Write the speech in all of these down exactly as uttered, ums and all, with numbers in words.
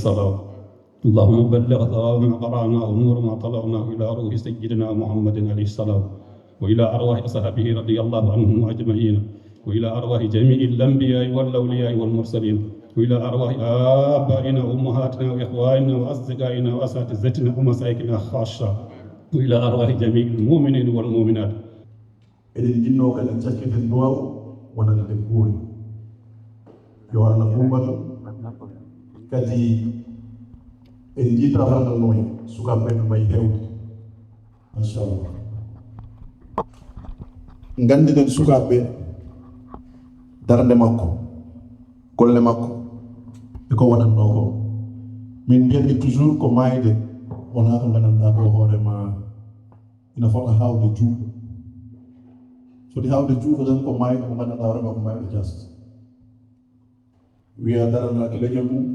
السلام. اللهم بلغ ثواب ما قرأناه ونور ما طلعناه إلى روح سيدنا محمد عليه السلام، وإلى أرواح أصحابه رضي الله عنهم أجمعين، وإلى أرواح جميع الأنبياء والأولياء والمرسلين، وإلى أرواح آبائنا وأمهاتنا وإخواننا وأصدقائنا وأساتذتنا ومشايخنا خاصة، وإلى أرواح جميع المؤمنين والمؤمنات. Eɗen njinnoo kadi en cakkiten duwaaw wonande ɓe kuuri. Yo Allah huuɓan kadi en njiitaa rannal no wayi sukaaɓe ɓe no mbayi heewde. Machallah. Nganndinen sukaaɓe ɓe darnde makko, golle makko, e ko waɗatnoo ko. Min mbiyatmi toujours ko maayde wonaa ko nganndanɗaa ko hoore ma ina fota haawde juuɗo. Foti haawde juuɗo tan ko maayɗo mo nganndanɗaa hoore ma ko maayɗo jasto. Wiya daranaaki leñol mum,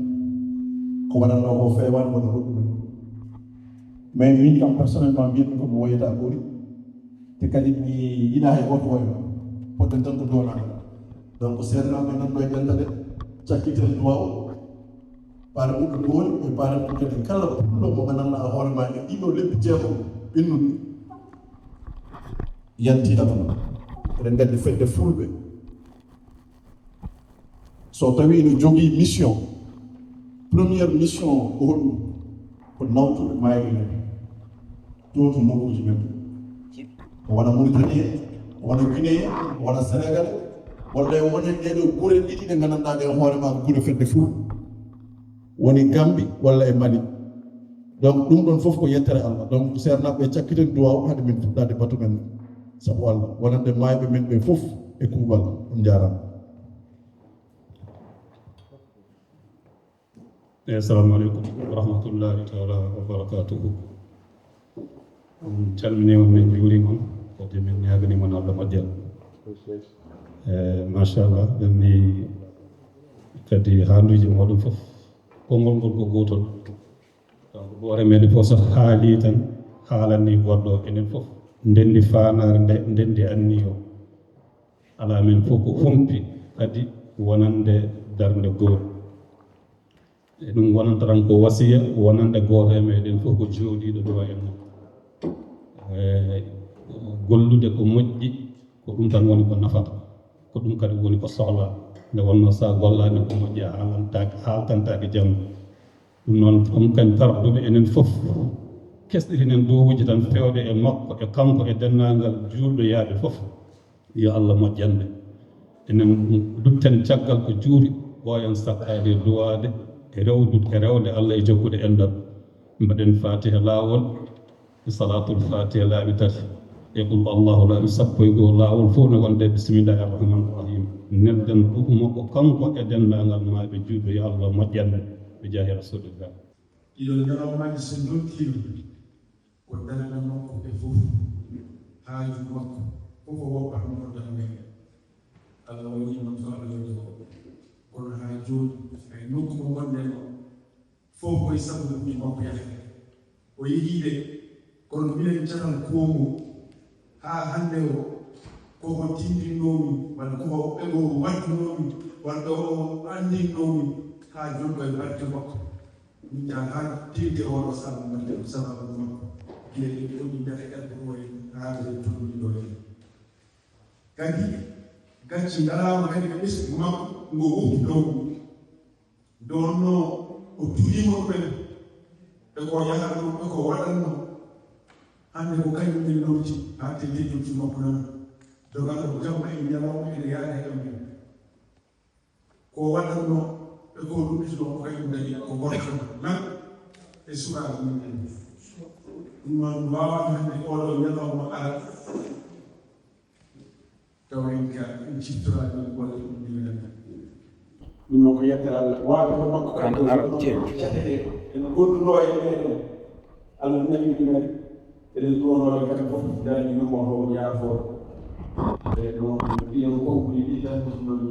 ko waɗatnoo ko feewaani walla hoɗum en. Mais min kam personnellement mbiyatmi ko mi woyata ɓuri, te kadi mi yiɗaa hay gooto woyma, poɗɗen tan ko duwanaade. Donc seedanaaɓe nan ɗo e dental, cakkiten duwaaw, paara ɓuɗɗo duwol e paara ɗum kadi kala pullo mo nganndanɗaa hoore ma e ɗiɗo lebbi jeegom ɓennuɗi yanti aduna. Eɗen nganndi fedde fulɓe, so tawi ene jogii mission, première mission ko hoɗum? Ko nawtude maayɓe men to to nokkuuji men, o wona Mauritanie, o wona Guinée, o wona Sénégal, walla e wona e ɗeɗo gure ɗiɗi ɗe nganndanɗaa ɗe hoore ma ko gure fedde fuu, woni Gambie walla e Mali. Donc ɗum ɗon fof ko yettere Allah. Donc seernaaɓe, cakkiten duwaaw hade min fuɗɗaade batu men, sabu Allah wonande maayɓe men ɓe fof e kuuɓal. On njaaraama. Assalamu aleykum wa rahmatullahi taala wa barakatuhu. On calmini on, min juurima on, kadi min ñaagani mon Allah moƴƴere. E machallah, ɓenni kadi haaluuji mooɗon fof, konngol ngol ko gootol. Donc hoore meɗen fof so haali tan, haalanni goɗɗo, enen fof ndenndi faandaare nde, ndenndi anniyo. Alaa men fof ko humpii kadi wonande darnde gooto. E ɗum wonanta tan ko wasiya wonande gooto e meɗen fof ko jooɗiiɗo ɗo e makko. E gollude ko moƴƴi, ko ɗum tan woni ko nafata, ko ɗum kadi woni ko sohlaa. Nde wonnoo so a gollaani ko moƴƴi, a haalantaake, haaltantaake jam. Ɗum noon, kam kañ tarduɓe enen fof, kesɗitinen duwawuuji tan feewde e makko, e kanko, e denndaangal juulɓe yaaɓe fof. Yo Allah moƴƴan ɓe. Enen dutten caggal ko juuri, ɓooyen sakkaade e duwaade, e rewdude, e rewde Allah e jokkude enɗam. Mbaɗen Faatiha laawol, e Salaatul Faatiha laabi tati, e Qul Allahu laabi sappo e goo, laawol fof ne wonde Bismillaahi Rahmaani Rahiim. Nelden ruuhu makko kanko e denndaangal maayɓe juulɓe, yo Allah moƴƴan ɓe, bi jaahi Rasuulillah. Ɗiɗo ñalawmaaji so ndokkiima, ko darnde makko e fof, haaju makko fof o woppatnoo darnde nde. Allah waɗii noon so Allah waɗi ko. Kono haa jooni, hay nokku mo ngonɗen o, fof ko e sababuuji makko yahata. O yehii ɗe, kono minen catal koomu haa hannde o, koko tinndinnomi, walla koko ɓe o waɗnomi, walla o anndinnomi, haa jooni ko e barke makko. Min jaa haa tinte oɗo sabu mbaɗde ko sababu makko. Gila ɗin ɗo min mbiyata elboto en haa nde tolni ɗo en. Kadi gacci ngalaama kadi ko ɓesngu makko ngo woppi dow. Nde wonnoo o tuɗiima ɗumen e ko yahatnoo e ko waɗatnoo. Hannde ko kañum en nowti haa tinte jokki makko nan. Dogaɗo ko jamma e ñalawma ene yaada e ɗum en. Ko waɗatnoo e ko luttitnoo ko kañum dañi ko gorko nan e sukaaɓe mum en. Ɗum noon waawata hannde oɗo ñalawma ara tawa en ga en ciftoraani ɗum golle ɗum ɗimen. Ɗum noon ko yettere Allah waawde ko makko kan ko arde caɗeele en gollunoo e ɓee ɗoo. Allah naɓi ɗum en. Eɗen ɗoonoo kadi fof dañi ɗum o homo yaafoo. E ɗoon ɗiɗon konkuɗi ɗi tan no mi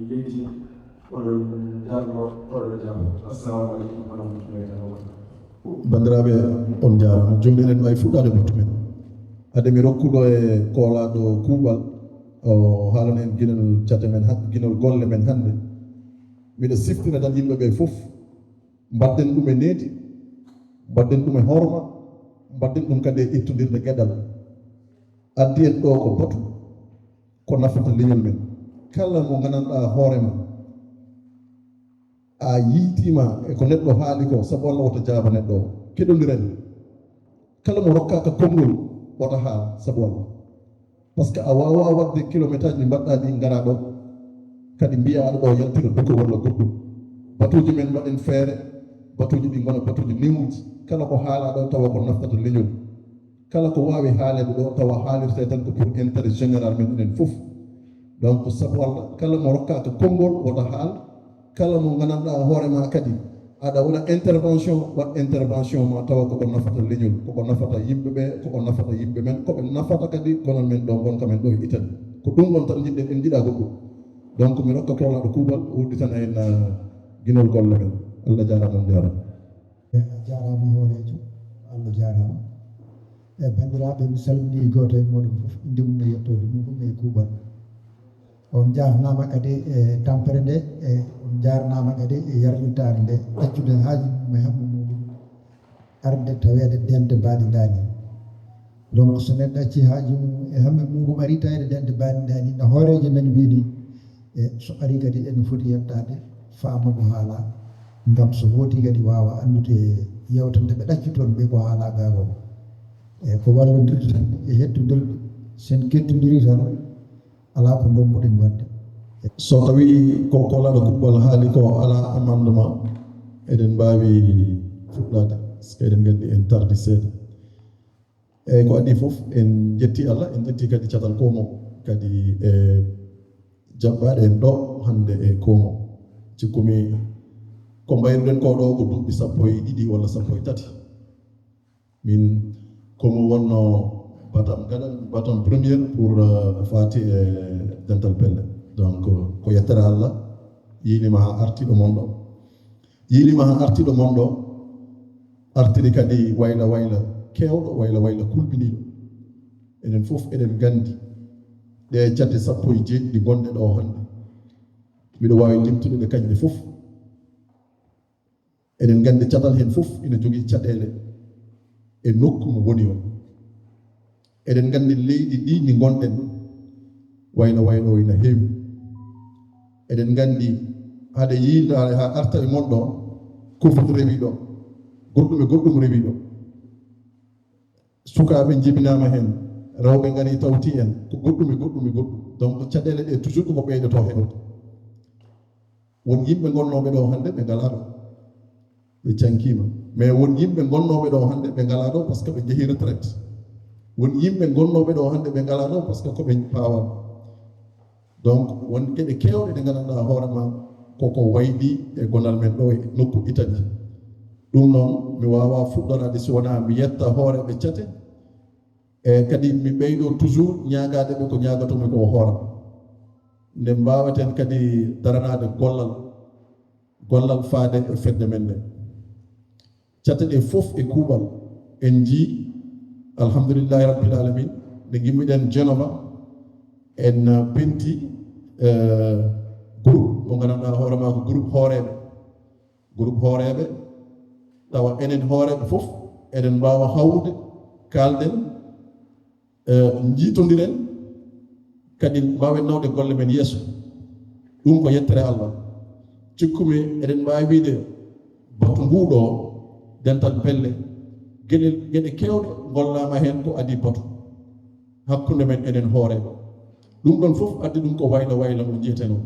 yetti oɗon jarno oɗon jarno. Assalamu aleykum wa rahmatullahi taala wa barakatuh. Banndiraaɓe, on njaaraama. Jooni eɗen waawi fuɗɗaade batu men. Hade mi rokkuɗo e koolaaɗo kuuɓal, o haalana en ginol cate men, ginol golle men hannde. Miɗo siftina tan yimɓe ɓe fof. Mbaɗden ɗum e needi, mbaɗden ɗum e horma, mbaɗden ɗum kadi e ittondirde geɗal. Addi en ɗo ko batu, ko nafata leñol men. Kala mo nganndanɗaa hoore ma, a yiytiima e ko neɗɗo haali ko, sabu Allah wota jaaba neɗɗo o. Keɗondiren. Kala mo rokkaaka konngol, wota haal, sabu Allah. Par ce que a waawaa waɗde kilometraaji ɗi mbaɗɗaa ɗi, ngaraa ɗo, kadi mbiyaa aɗa ɗo yaltira duko walla goɗɗum. Batuuji men, mbaɗen feere, batuuji ɗi ngona batuuji newuuji. Kala ko haalaa ɗo tawa ko naftata leñol. Kala ko waawi haaleede ɗo tawa haalirtee tan ko pour intérêt général men enen fof. Donc, sabu Allah, kala mo rokkaaka konngol, wota haal. Kala mo nganndanɗaa hoore ma kadi, aɗa waɗa intervention, waɗ intervention ma tawa koko nafata leñol, koko nafata yimɓe ɓe, koko nafata yimɓe men, koɓe nafata kadi gonal men ɗo, ngonka men ɗo e Italie. Ko ɗum ɗon tan njiɗɗen, en njiɗaa goɗɗum. Donc, mi rokka koolaaɗo kuuɓal, o udditana en, ah, ginol golle men. Allah jaaraama, on njaaraama. E a jaaraama hooreejo, Allah jaaraama. E banndiraaɓe, mi salminii gooto e mooɗon fof, innde mum e yettoode mum e kuuɓal. On njaarnaama kadi e tampere nde, e on njaarnaama kadi e yarlitaare nde, accude haaju mum e hammu muuɗum arde taweede dente mbaɗi ndaani. Donc, so neɗɗo acci haaju mum e hammu muuɗum ari taweede dente mbaɗi ndaani, no hooreejo men wiyi ni, e so ari kadi ene foti yettaade, faama ko haalaa, ngam so wooti kadi waawa anndude yewte nde ɓe ɗacci toon ɓe ko haalaa gaa ko. E ko wallondirde tan e hettodire, sen kettondiri tan, alaa ko ndombuɗen waɗde. So tawii ko koolaaɗo kuuɓal haali ko alaa amendement, eɗen mbaawi fuɗɗaade, parce que eɗen nganndi en tardi seeɗa. Eeyi, ko adii fof, en njetti Allah, en njetti kadi Catal Koomo kadi e jaɓɓaade en ɗo hannde e Koomo. Cikkumi ko mbayruɗen ko ɗo ko duuɓi sappo e ɗiɗi walla sappo e tati. Min ko mo wonno batam gaɗan, batam première pour, euh, faati e dental pelle. Donc, ko yettere Allah, yiinima haa arti ɗo mon ɗo. Yiinima haa arti ɗo mon ɗo, artiri kadi wayla wayla keewɗo, wayla wayla kulɓiniiɗo. Enen fof eɗen nganndi ɗe cate sappo e jeeɗiɗi ngonɗe ɗo hannde. Miɗo waawi limtude ɗe kañɗe fof. Eɗen nganndi catal heen fof ina jogii caɗeele e nokku mo woni o. Eɗen nganndi leydi ndi ndi ngonɗen wayla wayla o ina heewi. Eɗen nganndi hade yiilaare haa arta e mon ɗo, kofut rewi ɗo, goɗɗum e goɗɗum rewi ɗo. Sukaaɓe njibinaama heen, rewɓe ngarii tawti en, ko goɗɗum e goɗɗum e goɗɗum. Donc, caɗeele ɗe toujours ko ɓeydoto heewde. Won yimɓe ngonnooɓe ɗo hannde ɓe ngalaa ɗo, ɓe cankiima. Mais won yimɓe ngonnooɓe ɗo hannde ɓe ngalaa ɗo parce que ɓe njehii retraite. Won yimɓe ngonnooɓe ɗo hannde ɓe ngalaa ɗo parce que ko ɓe paawaa. Donc, won geɗe keewɗe ɗe nganndanɗaa hoore ma koko waydi e gonal men ɗo e nokku Italie. Ɗum noon, mi waawaa fuɗɗoraade si wonaa mi yetta hooreeɓe cate. E kadi mi ɓeydo toujours ñaagaade ɓe ko ñaagatomi ko hoore. Nde mbaawaten kadi daranaade gollal, gollal faade e fedde men nde. Cate ɗe fof e kuuɓal en njii, alhamdulillahi rabbil alamin, nde ngimmiɗen Genova, en penti, eh, groupe mo nganndanɗaa hoore maa ko groupe hooreeɓe. Groupe hooreeɓe, tawa enen hooreeɓe fof eɗen mbaawa hawrude, kaalden, eh, njiitondiren, kadi mbaawen nawde golle men yeeso. Ɗum ko yettere Allah. Cikkumi eɗen mbaawi wiyde batu nguu ɗo, dental pelle, geɗe, geɗe keewɗe ngollaama heen ko adii batu hakkunde men enen hooreeɓe. Ɗum ɗon fof addi ɗum ko wayla wayla mo njiyeten o.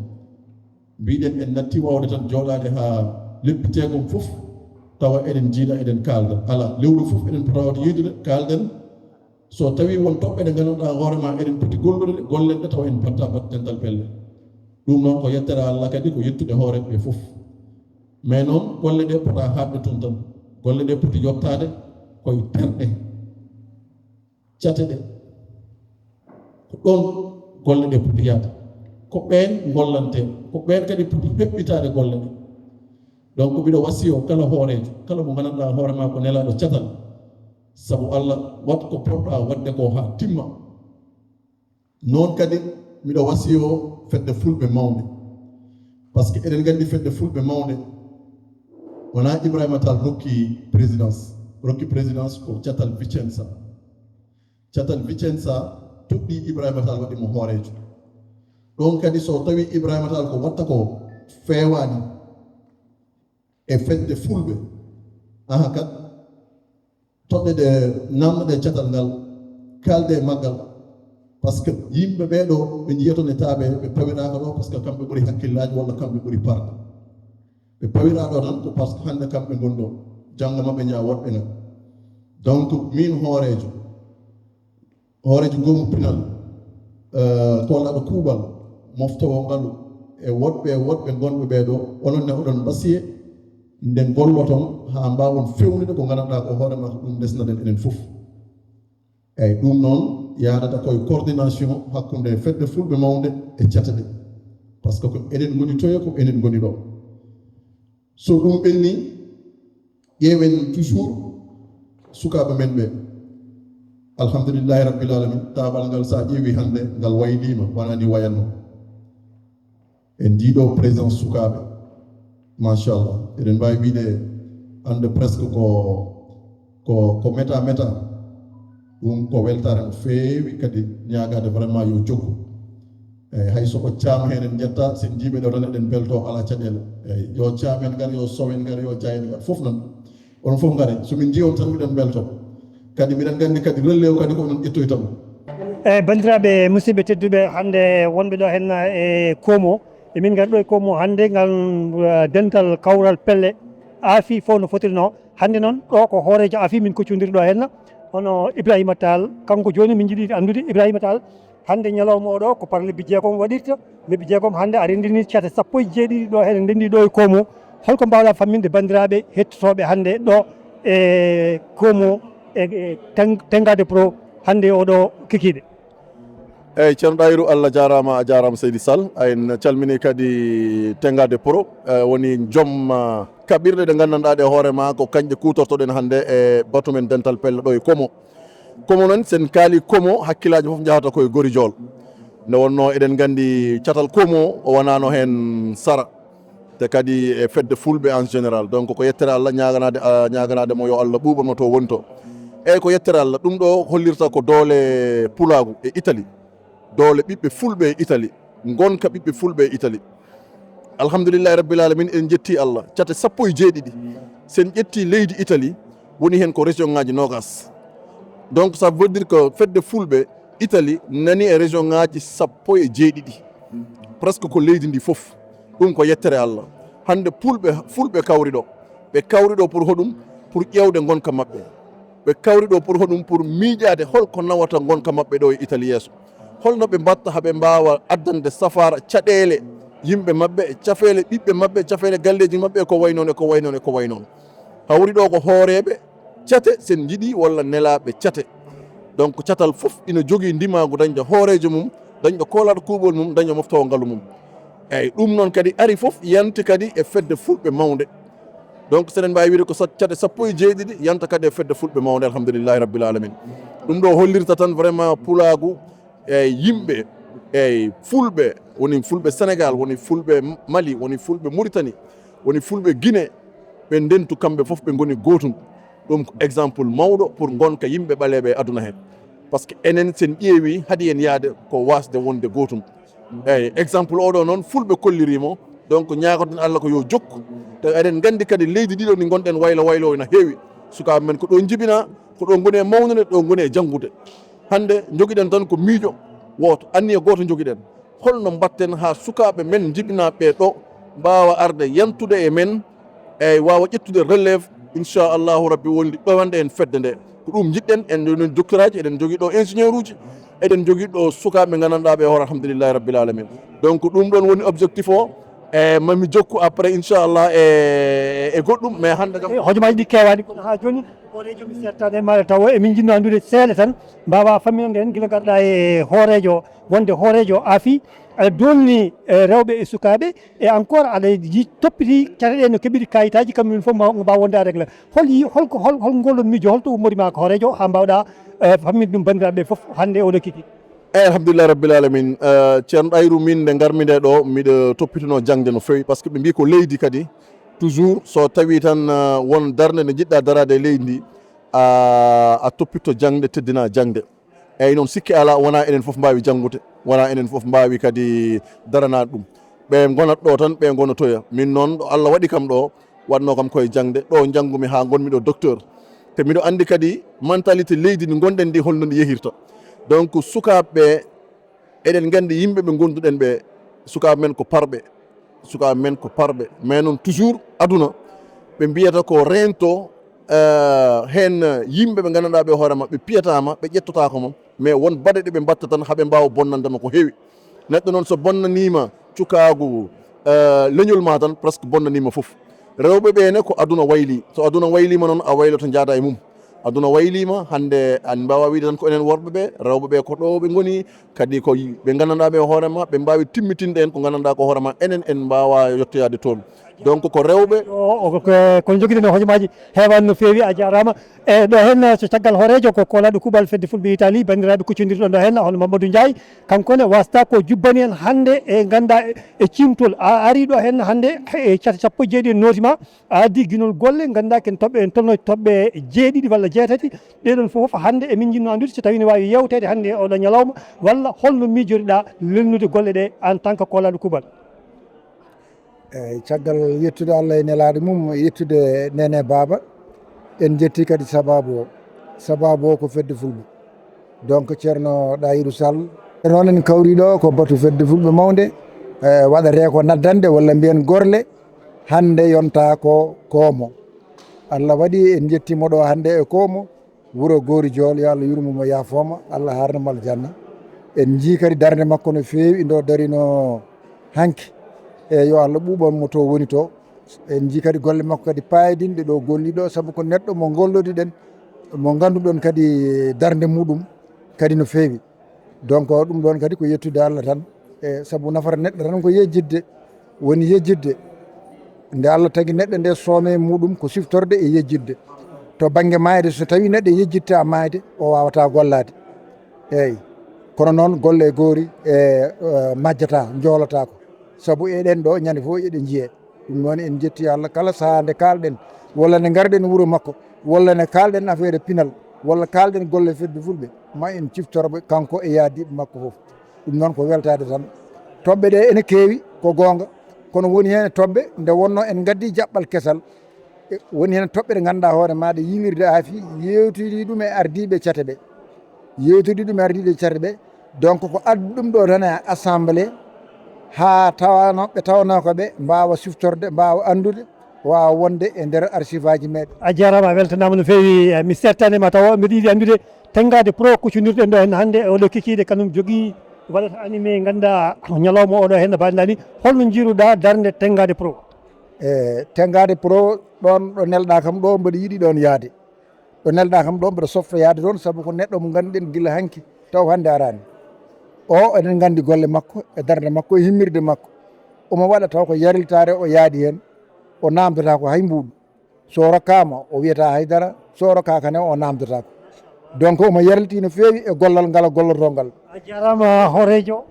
Mbiɗen en natti waawde tan jooɗaade haa leppiteegon fof, tawa eɗen njiida, eɗen kaalda. Alaa, lewru fof eɗen pota waawde yiidude, kaalden. So tawii won toɓɓe ɗe nganndanɗaa hoore ma eɗen poti gollude ɗe, gollen ɗe tawa en mbaɗta batte dental pelle. Ɗum noon ko yettere Allah kadi ko yettude hooreeɓe ɓe fof. Mais noon golle ɗe pota haaɗde toon tan. Golle ɗe poti yottaade koye terɗe. Cate ɗe, ko ɗoon golle ɗe poti yahde. Ko ɓeen ngollantee, ko ɓeen kadi poti heɓɓitaade golle ɗe. Donc, mbiɗo wasiyo kala hooreejo, kala mo nganndanɗaa hoore maa ko nelaaɗo catal, sabu Allah, waɗ ko potɗaa waɗde ko haa timma. Noon kadi, miɗo wasiyo fedde fulɓe mawnde, parce que eɗen nganndi fedde fulɓe mawnde, Wonaa Ibrahima Tall rokki présidence. Rokki présidence ko catal Vicenza. Catal Vicenza toɗɗii Ibrahima Tall, waɗi mo hooreejo. Ɗoon kadi, so tawii Ibrahima Tall ko waɗta ko feewaani e fedde Fulɓe, aha kadi, toɗɗe ɗe, naamno ɗe catal ngal, kaalde e maggal. Par ce que yimɓe ɓee ɗoo, ɓe njiyata ne taaɓe, ɓe pawiraaka ɗoo par ce que kamɓe ɓuri hakkillaaji walla kamɓe ɓuri parɗe. Ɓe pawiraa ɗoo tan ko par ce que hannde kamɓe ngoni ɗoo, janngo maɓɓe njaha woɗɓe ngal. Donc, miin hooreejo, hooreejo goomu pinal, eh, koolaaɗo kuuɓal, moftoowo ngalu, e woɗɓe e woɗɓe ngonɓe ɓee ɗoo, onon ne oɗon mbasiye nde ngolloton haa mbaawon feewnude ko nganndanɗaa ko hoore maa ko ɗum ndesnaɗen enen fof. Eeyi, ɗum noon yaadata koye coordination hakkunde fedde Fulɓe mawnde e cate ɗe. Par ce que ko enen ngoni toye, ko enen ngoni ɗo. So ɗum ɓenni, ƴeewen toujours sukaaɓe men ɓe. Alhamdulillahi Rabbil Alamin, taabal ngal, so a ƴeewi hannde, ngal wayliima, wonaa ni wayanno. E ndiiɗo présence sukaaɓe, machallah, eɗen mbaawi wiyde hannde presque ko, ko, ko meta meta. Ɗum ko weltaare no feewi, kadi ñaagaade vraiment yo jokku. Eeyi, hay so ko caam heen en njetta, so en njii ɓe ɗo tan eɗen mbeltoo, alaa caɗeele. Eeyi, yo caam en ngar, yo sow en ngar, yo jaa en ngar, fof noon. Onon fof ngare, so min njii on tan miɗen mbeltoo. Kadi miɗen nganndi kadi relais o kadi ko onon ƴettoyta mo. Eeyi, banndiraaɓe musidɓe tedduɓe, hannde wonɓe ɗo heen e Koomo, emin ngari ɗo e Koomo hannde ngam, eh, dental kawral pelle Afi fof no fotirnoo. Hannde noon ɗo ko hooreejo Afi min koccondiri ɗo heen, hono Ibrahima Tall. Kanko jooni min njiɗi anndude, Ibrahima Tall, hannde ñalawma o ɗo ko par lebbi jeegom waɗirta. Lebbi jeegom hannde a renndini cate sappo e jeeɗiɗi ɗo heen, ndenndi ɗo e Koomo. Holko mbaawɗa famminde banndiraaɓe hettotooɓe hannde ɗo e Koomo e, e Teng-, Tenga de Pro hannde o ɗo kikiiɗe? Eeyi, Ceerno Ɗahiru, Allah jaaraama, a jaaraama seydi Sall. En calminii kadi Tenga de Pro, eh, woni joom, ah, kaɓirɗe ɗe nganndanɗaa ɗe hoore maa ko kañƴe kuutortoɗen hannde e batu men dental pelle ɗo e Koomo. Koomo noon, so en kaalii Koomo, hakkillaaji fof njahata ko e Gorijool. Nde wonnoo eɗen nganndi catal Koomo o wonaano heen sara, te kadi e fedde Fulɓe en général. Donc, ko yettere Allah, ñaaganaade, ah, ñaaganaade mo yo Allah ɓuuɓan mo to woni to. Eeyi, ko yettere Allah. Ɗum ɗo hollirta ko doole pulaagu e Italie, doole ɓiɓɓe Fulɓe e Italie, ngonka ɓiɓɓe Fulɓe e Italie. Alhamdulillahi Rabbil Alamin, en njettii Allah. Cate sappo e jeeɗiɗi, so en ƴettii leydi Italie, woni heen ko région ŋaaji noogaas. Donc, ça veut dire que fedde Fulɓe Italie nani e région ŋaaji sappo e jeeɗiɗi, presque ko leydi ndi fof. Ɗum ko yettere Allah. Hannde Pulɓe, Fulɓe kawri ɗo. Ɓe kawri ɗo pour hoɗum? Pour ƴeewde ngonka maɓɓe. Ɓe kawri ɗo pour hoɗum? Pour miijaade hol ko nawata ngonka maɓɓe ɗo e Italie yeeso. Hol no ɓe mbaɗta haa ɓe mbaawa addande safaara caɗeele yimɓe maɓɓe, e cafeele ɓiɓɓe maɓɓe, cafeele galleeji maɓɓe, e ko wayi noon, e ko wayi noon, e ko wayi noon. Hawri ɗo ko hooreeɓe cate, so en njiɗii, walla nelaaɓe cate. Donc, catal fof ina jogii ndimaagu dañɗo hooreejo mum, dañɗo koolaaɗo kuuɓol mum, dañɗo moftoowo ngalu mum. Eeyi, ɗum noon kadi ari fof yanti kadi e fedde Fulɓe mawnde. Donc, so eɗen mbaawi wiyde ko sat-, cate sappo e jeeɗiɗi yanta kadi e fedde Fulɓe mawnde, alhamdulillahi rabbil alamin. Ɗum ɗo hollirta tan vraiment pulaagu e yimɓe, e Fulɓe, woni Fulɓe Sénégal, woni Fulɓe Mali, woni Fulɓe Mauritanie, woni Fulɓe Guinée, ɓe ndentu kamɓe fof, ɓe ngoni gootum. Ɗum ko exemple mawɗo pour ngonka yimɓe ɓaleeɓe e aduna heen. Par ce que enen, so en ƴeewi, haɗi en yahde ko waasde wonde gootum. Eeyi, exemple oɗo noon, Fulɓe kolliri mo. Donc, ñaagoton Allah ko yo jokku. Te eɗen nganndi kadi leydi ndi ɗo ndi ngonɗen waylo waylo ina heewi. Sukaaɓe men ko ɗo njibinaa, ko ɗo ngoni e mawnude, ɗo ngoni e janngude. Hannde njogiɗen tan ko miijo wooto, anniya gooto njogiɗen. Holno mbaɗten haa sukaaɓe men njibinaaɓe ɓe ɗo mbaawa arde yantude e men, eeyi, waawa ƴettude relève, inchallahu rabbi, wonde ɗowanɗe en fedde nde? Ko ɗum njiɗɗen, en ndewni doctoraaji, eɗen njogii ɗo ingénieur uji, eɗen njogii ɗo sukaaɓe ɓe nganndanɗaa ɓe hoore, alhamdulillahi rabbil alamin. Donc, ɗum ɗoon woni objectif o, e mami jokku après, inchallah, e, e goɗɗum, mais hannde kam. E hojomaaji ɗi keewaani, kono haa jooni, hooreejo mi seettaani e maaɗa taw, emin njiɗno anndude seeɗa tan, mbaawa famminande en gila ngarɗaa e hooreejo, wonde hooreejo Afi, aɗa doolni, e, rewɓe e sukaaɓe, e encore aɗa yi-, toppiti cate ɗe no keɓiri kayitaaji, kamɓe fof ma, mbaawa wonde a régla. Hol yi-, hol ko, hol, hol ngol ɗon miijo, hol to ummori maa ko hooreejo, haa mbaawɗaa, e, famminde ɗum banndiraaɓe fof hannde oɗo kikiiɗe? Eeyi, alhamdulillahi rabbil alamin. Eh, Ceerno Ɗayru, min nde ngarmi nde ɗo, miɗo toppitino jaŋde no feewi, par ce que ɓe mbii ko leydi kadi, Toujours, so tawi tan, uh, won darnde nde njiɗɗa daraade e leydi ndi, a, a toppitto jaŋde, teddina jaŋde. Eyyi, noon sikke alaa, wonaa enen fof mbaawi janngude, wonaa enen fof mbaawi kadi daranaade ɗum. Ɓe ngonat ɗo tan, ɓe ngonotoya. Min noon, ɗo Allah waɗi kam ɗo, waɗno kam koye jaŋde, ɗo njanngumi haa ngonmi ɗo docteur. Te miɗo anndi kadi mentalité leydi ndi ngonɗen ndi, holno ndi yehirta. Donc, sukaaɓe ɓe, eɗen nganndi yimɓe ɓe ngonduɗen ɓe, sukaaɓe men ko parɓe, sukaaɓe men ko parɓe. Mais noon toujours aduna, ɓe mbiyata ko reento, eh, heen yimɓe ɓe nganndanɗaa ɓe hoore ma, ɓe piyataama, ɓe ƴettotaako ma. Mais won baɗe ɗe ɓe mbatta tan haa ɓe mbaawa bonnande ma ko heewi. Neɗɗo noon so bonnaniima cukaagu, eh, leñol ma tan, presque bonnaniima fof. Rewɓe ɓe ne ko aduna wayli. So aduna wayliima noon, a wayloto njaada e mum. Aduna wayliima, hannde an mbaawa wiide tan ko enen worɓe ɓe, rewɓe ɓe ko ɗo ɓe ngoni, kadi ko y-, ɓe nganndanɗaa ɓe hoore ma, ɓe mbaawi timmitinde en ko nganndanɗaa ko hoore ma, enen en mbaawa yettoyaade toon. Donc ko rewɓe. O, o, ko, ko jogiɗen e hojomaaji heewaani no feewi, a jaaraama. E ɗo heen, so caggal hooreejo ko koolaaɗo kuuɓal fedde fulɓe Italie, banndiraaɓe kuccondirɗo ɗo heen, hono Mamadou Ndiaye, kanko ne wasata ko jubbani en hannde e nganndaa e, e ciimtol. A ari ɗo heen hannde e cate sappo e jeeɗiɗi en nooti ma, a addi ginol golle, nganndaa ken toɓɓe, en tolno toɓɓe jeeɗiɗi walla jeetati. Ɗee ɗoon fof hannde emin njiɗno anndude so tawii ne waawi yeewteede hannde e oɗo ñalawma, walla holno miijoriɗaa lelnude golle ɗe en tant que koolaaɗo kuuɓal? Eyyi, caggal yettude Allah e nelaaɗo mum, yettude Nene Baaba, en njetti kadi sabaabu o. Sabaabu o ko fedde fulɓe. Donc, Ceerno Ɗahiru Sall. E noon en kawri ɗo ko batu fedde fulɓe mawnde, eh, waɗatee ko naddande walla mbiyen gorle, hannde yonta ko Koomo. Allah waɗi en njettiima ɗo hannde e Koomo, wuro Goori Jool, yo Allah yurmo mo, yaafoo mo, Allah haarna mo aljanna. En njii kadi darnde makko no feewi, ndo darino hanki. E yo Allah ɓuuɓan mo to woni to. En njii kadi golle makko kadi paayodinɗe ɗo golli ɗo, sabu ko neɗɗo mo ngollodirɗen, mo ngannduɗon kadi darnde muɗum kadi no feewi. Donc, ɗum ɗoon kadi ko yettude Allah tan, e sabu nafata neɗɗo tan ko yejjitde, woni yejjitde. Nde Allah tagi neɗɗo nde, soome muɗum ko siftorde e yejjitde. To bannge maayde, so tawii neɗɗo yejjitta maayde, o waawataa gollaade. Eeyi. Kono noon, golle e goori, e, e, majjataa, njoolotaako. Sabu eɗen ɗo, ñande fof eɗen njiyee. Ɗum noon, en njetti Allah kala sahaa nde kaalɗen, walla nde ngarɗen wuro makko, walla nde kaalɗen affaire pinal, walla kaalɗen golle fedde fulɓe, ma en ciftorɓe kanko e yaadiiɓe makko fof. Ɗum noon ko weltaade tan. Toɓɓe ɗe ene keewi, ko goonga, kono woni heen toɓɓe nde wonnoo en ngaddi jaɓɓal kesal. E, woni heen toɓɓe ɗe ngannduɗaa hoore maaɗa, yimirde aafi, yeewtidii ɗum e ardiiɓe cate ɓe. Yeewtidii ɗum e ardiiɓe cate ɓe. Donc, ko addu ɗum ɗo tan e assemblée, haa tawano, ɓe tawanoo ko ɓe mbaawa siftorde, mbaawa anndude, waawa wonde e nder archive aji meɗen. A jaaraama, a weltanaama no feewi. Eh, mi seettani ma tawa, mbiɗa yiɗi anndude Tengaade Pro, kuccondirɗen ɗo heen hannde, e oɗo kikiiɗe kanum jogii waɗata animé, ngannduɗaa ñalawma oɗo heen no mbaɗnaa ni. Holno njiiruɗaa darnde Tengaade Pro? E Tengaade Pro, ɗoon ɗo nelɗaa kam ɗo, mboɗo yiɗi ɗoon yaade. Ɗo nelɗaa kam ɗo, mboɗo softa yaade toon, sabu ko neɗɗo mo ngannduɗen gila hanki, taw hannde araani. O, eɗen nganndi golle makko, e darnde makko, e himmirde makko. Omo waɗa taw ko yarlitaare o yaadi heen, o naamndataa ko hay mbuuɗu. So rokkaama, o wiyataa hay dara, so rokkaaka ne, o naamndataa ko. Donc, omo yarlitii no feewi e gollal ngal o gollotoo ngal. A jaaraama, hooreejo.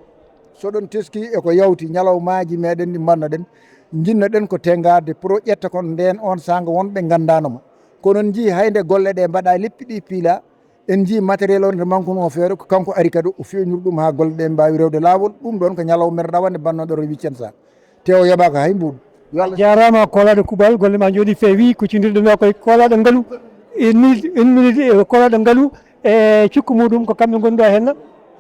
So ɗon teski e ko yawti ñalawmaaji meɗen ɗi mbaɗnoɗen, njiɗnoɗen ko Tengaade Pro ƴetta kon ndeen oon saanga wonɓe nganndaano mo. Kono on njii hay nde golle ɗe mbaɗaa leppi ɗi piila, en njii matériel on to mankuno o feere, ko kanko ari kadi o feeñniri ɗum haa golle ɗe mbaawi rewde laawol. Ɗum ɗoon ko ñalawma men rawande bannooɗo ro Vicenza. Te o yoɓaaka hay mbuuɗu. Yo Allah jaaraama, koolaaɗo kuuɓal, golle ma njooɗi feewi, kuccondirɗen ɗo koye koolaaɗo ngalu. Une minute, une minute, e koolaaɗo ngalu, e cukko muɗum ko kamɓe ngoni ɗo henna.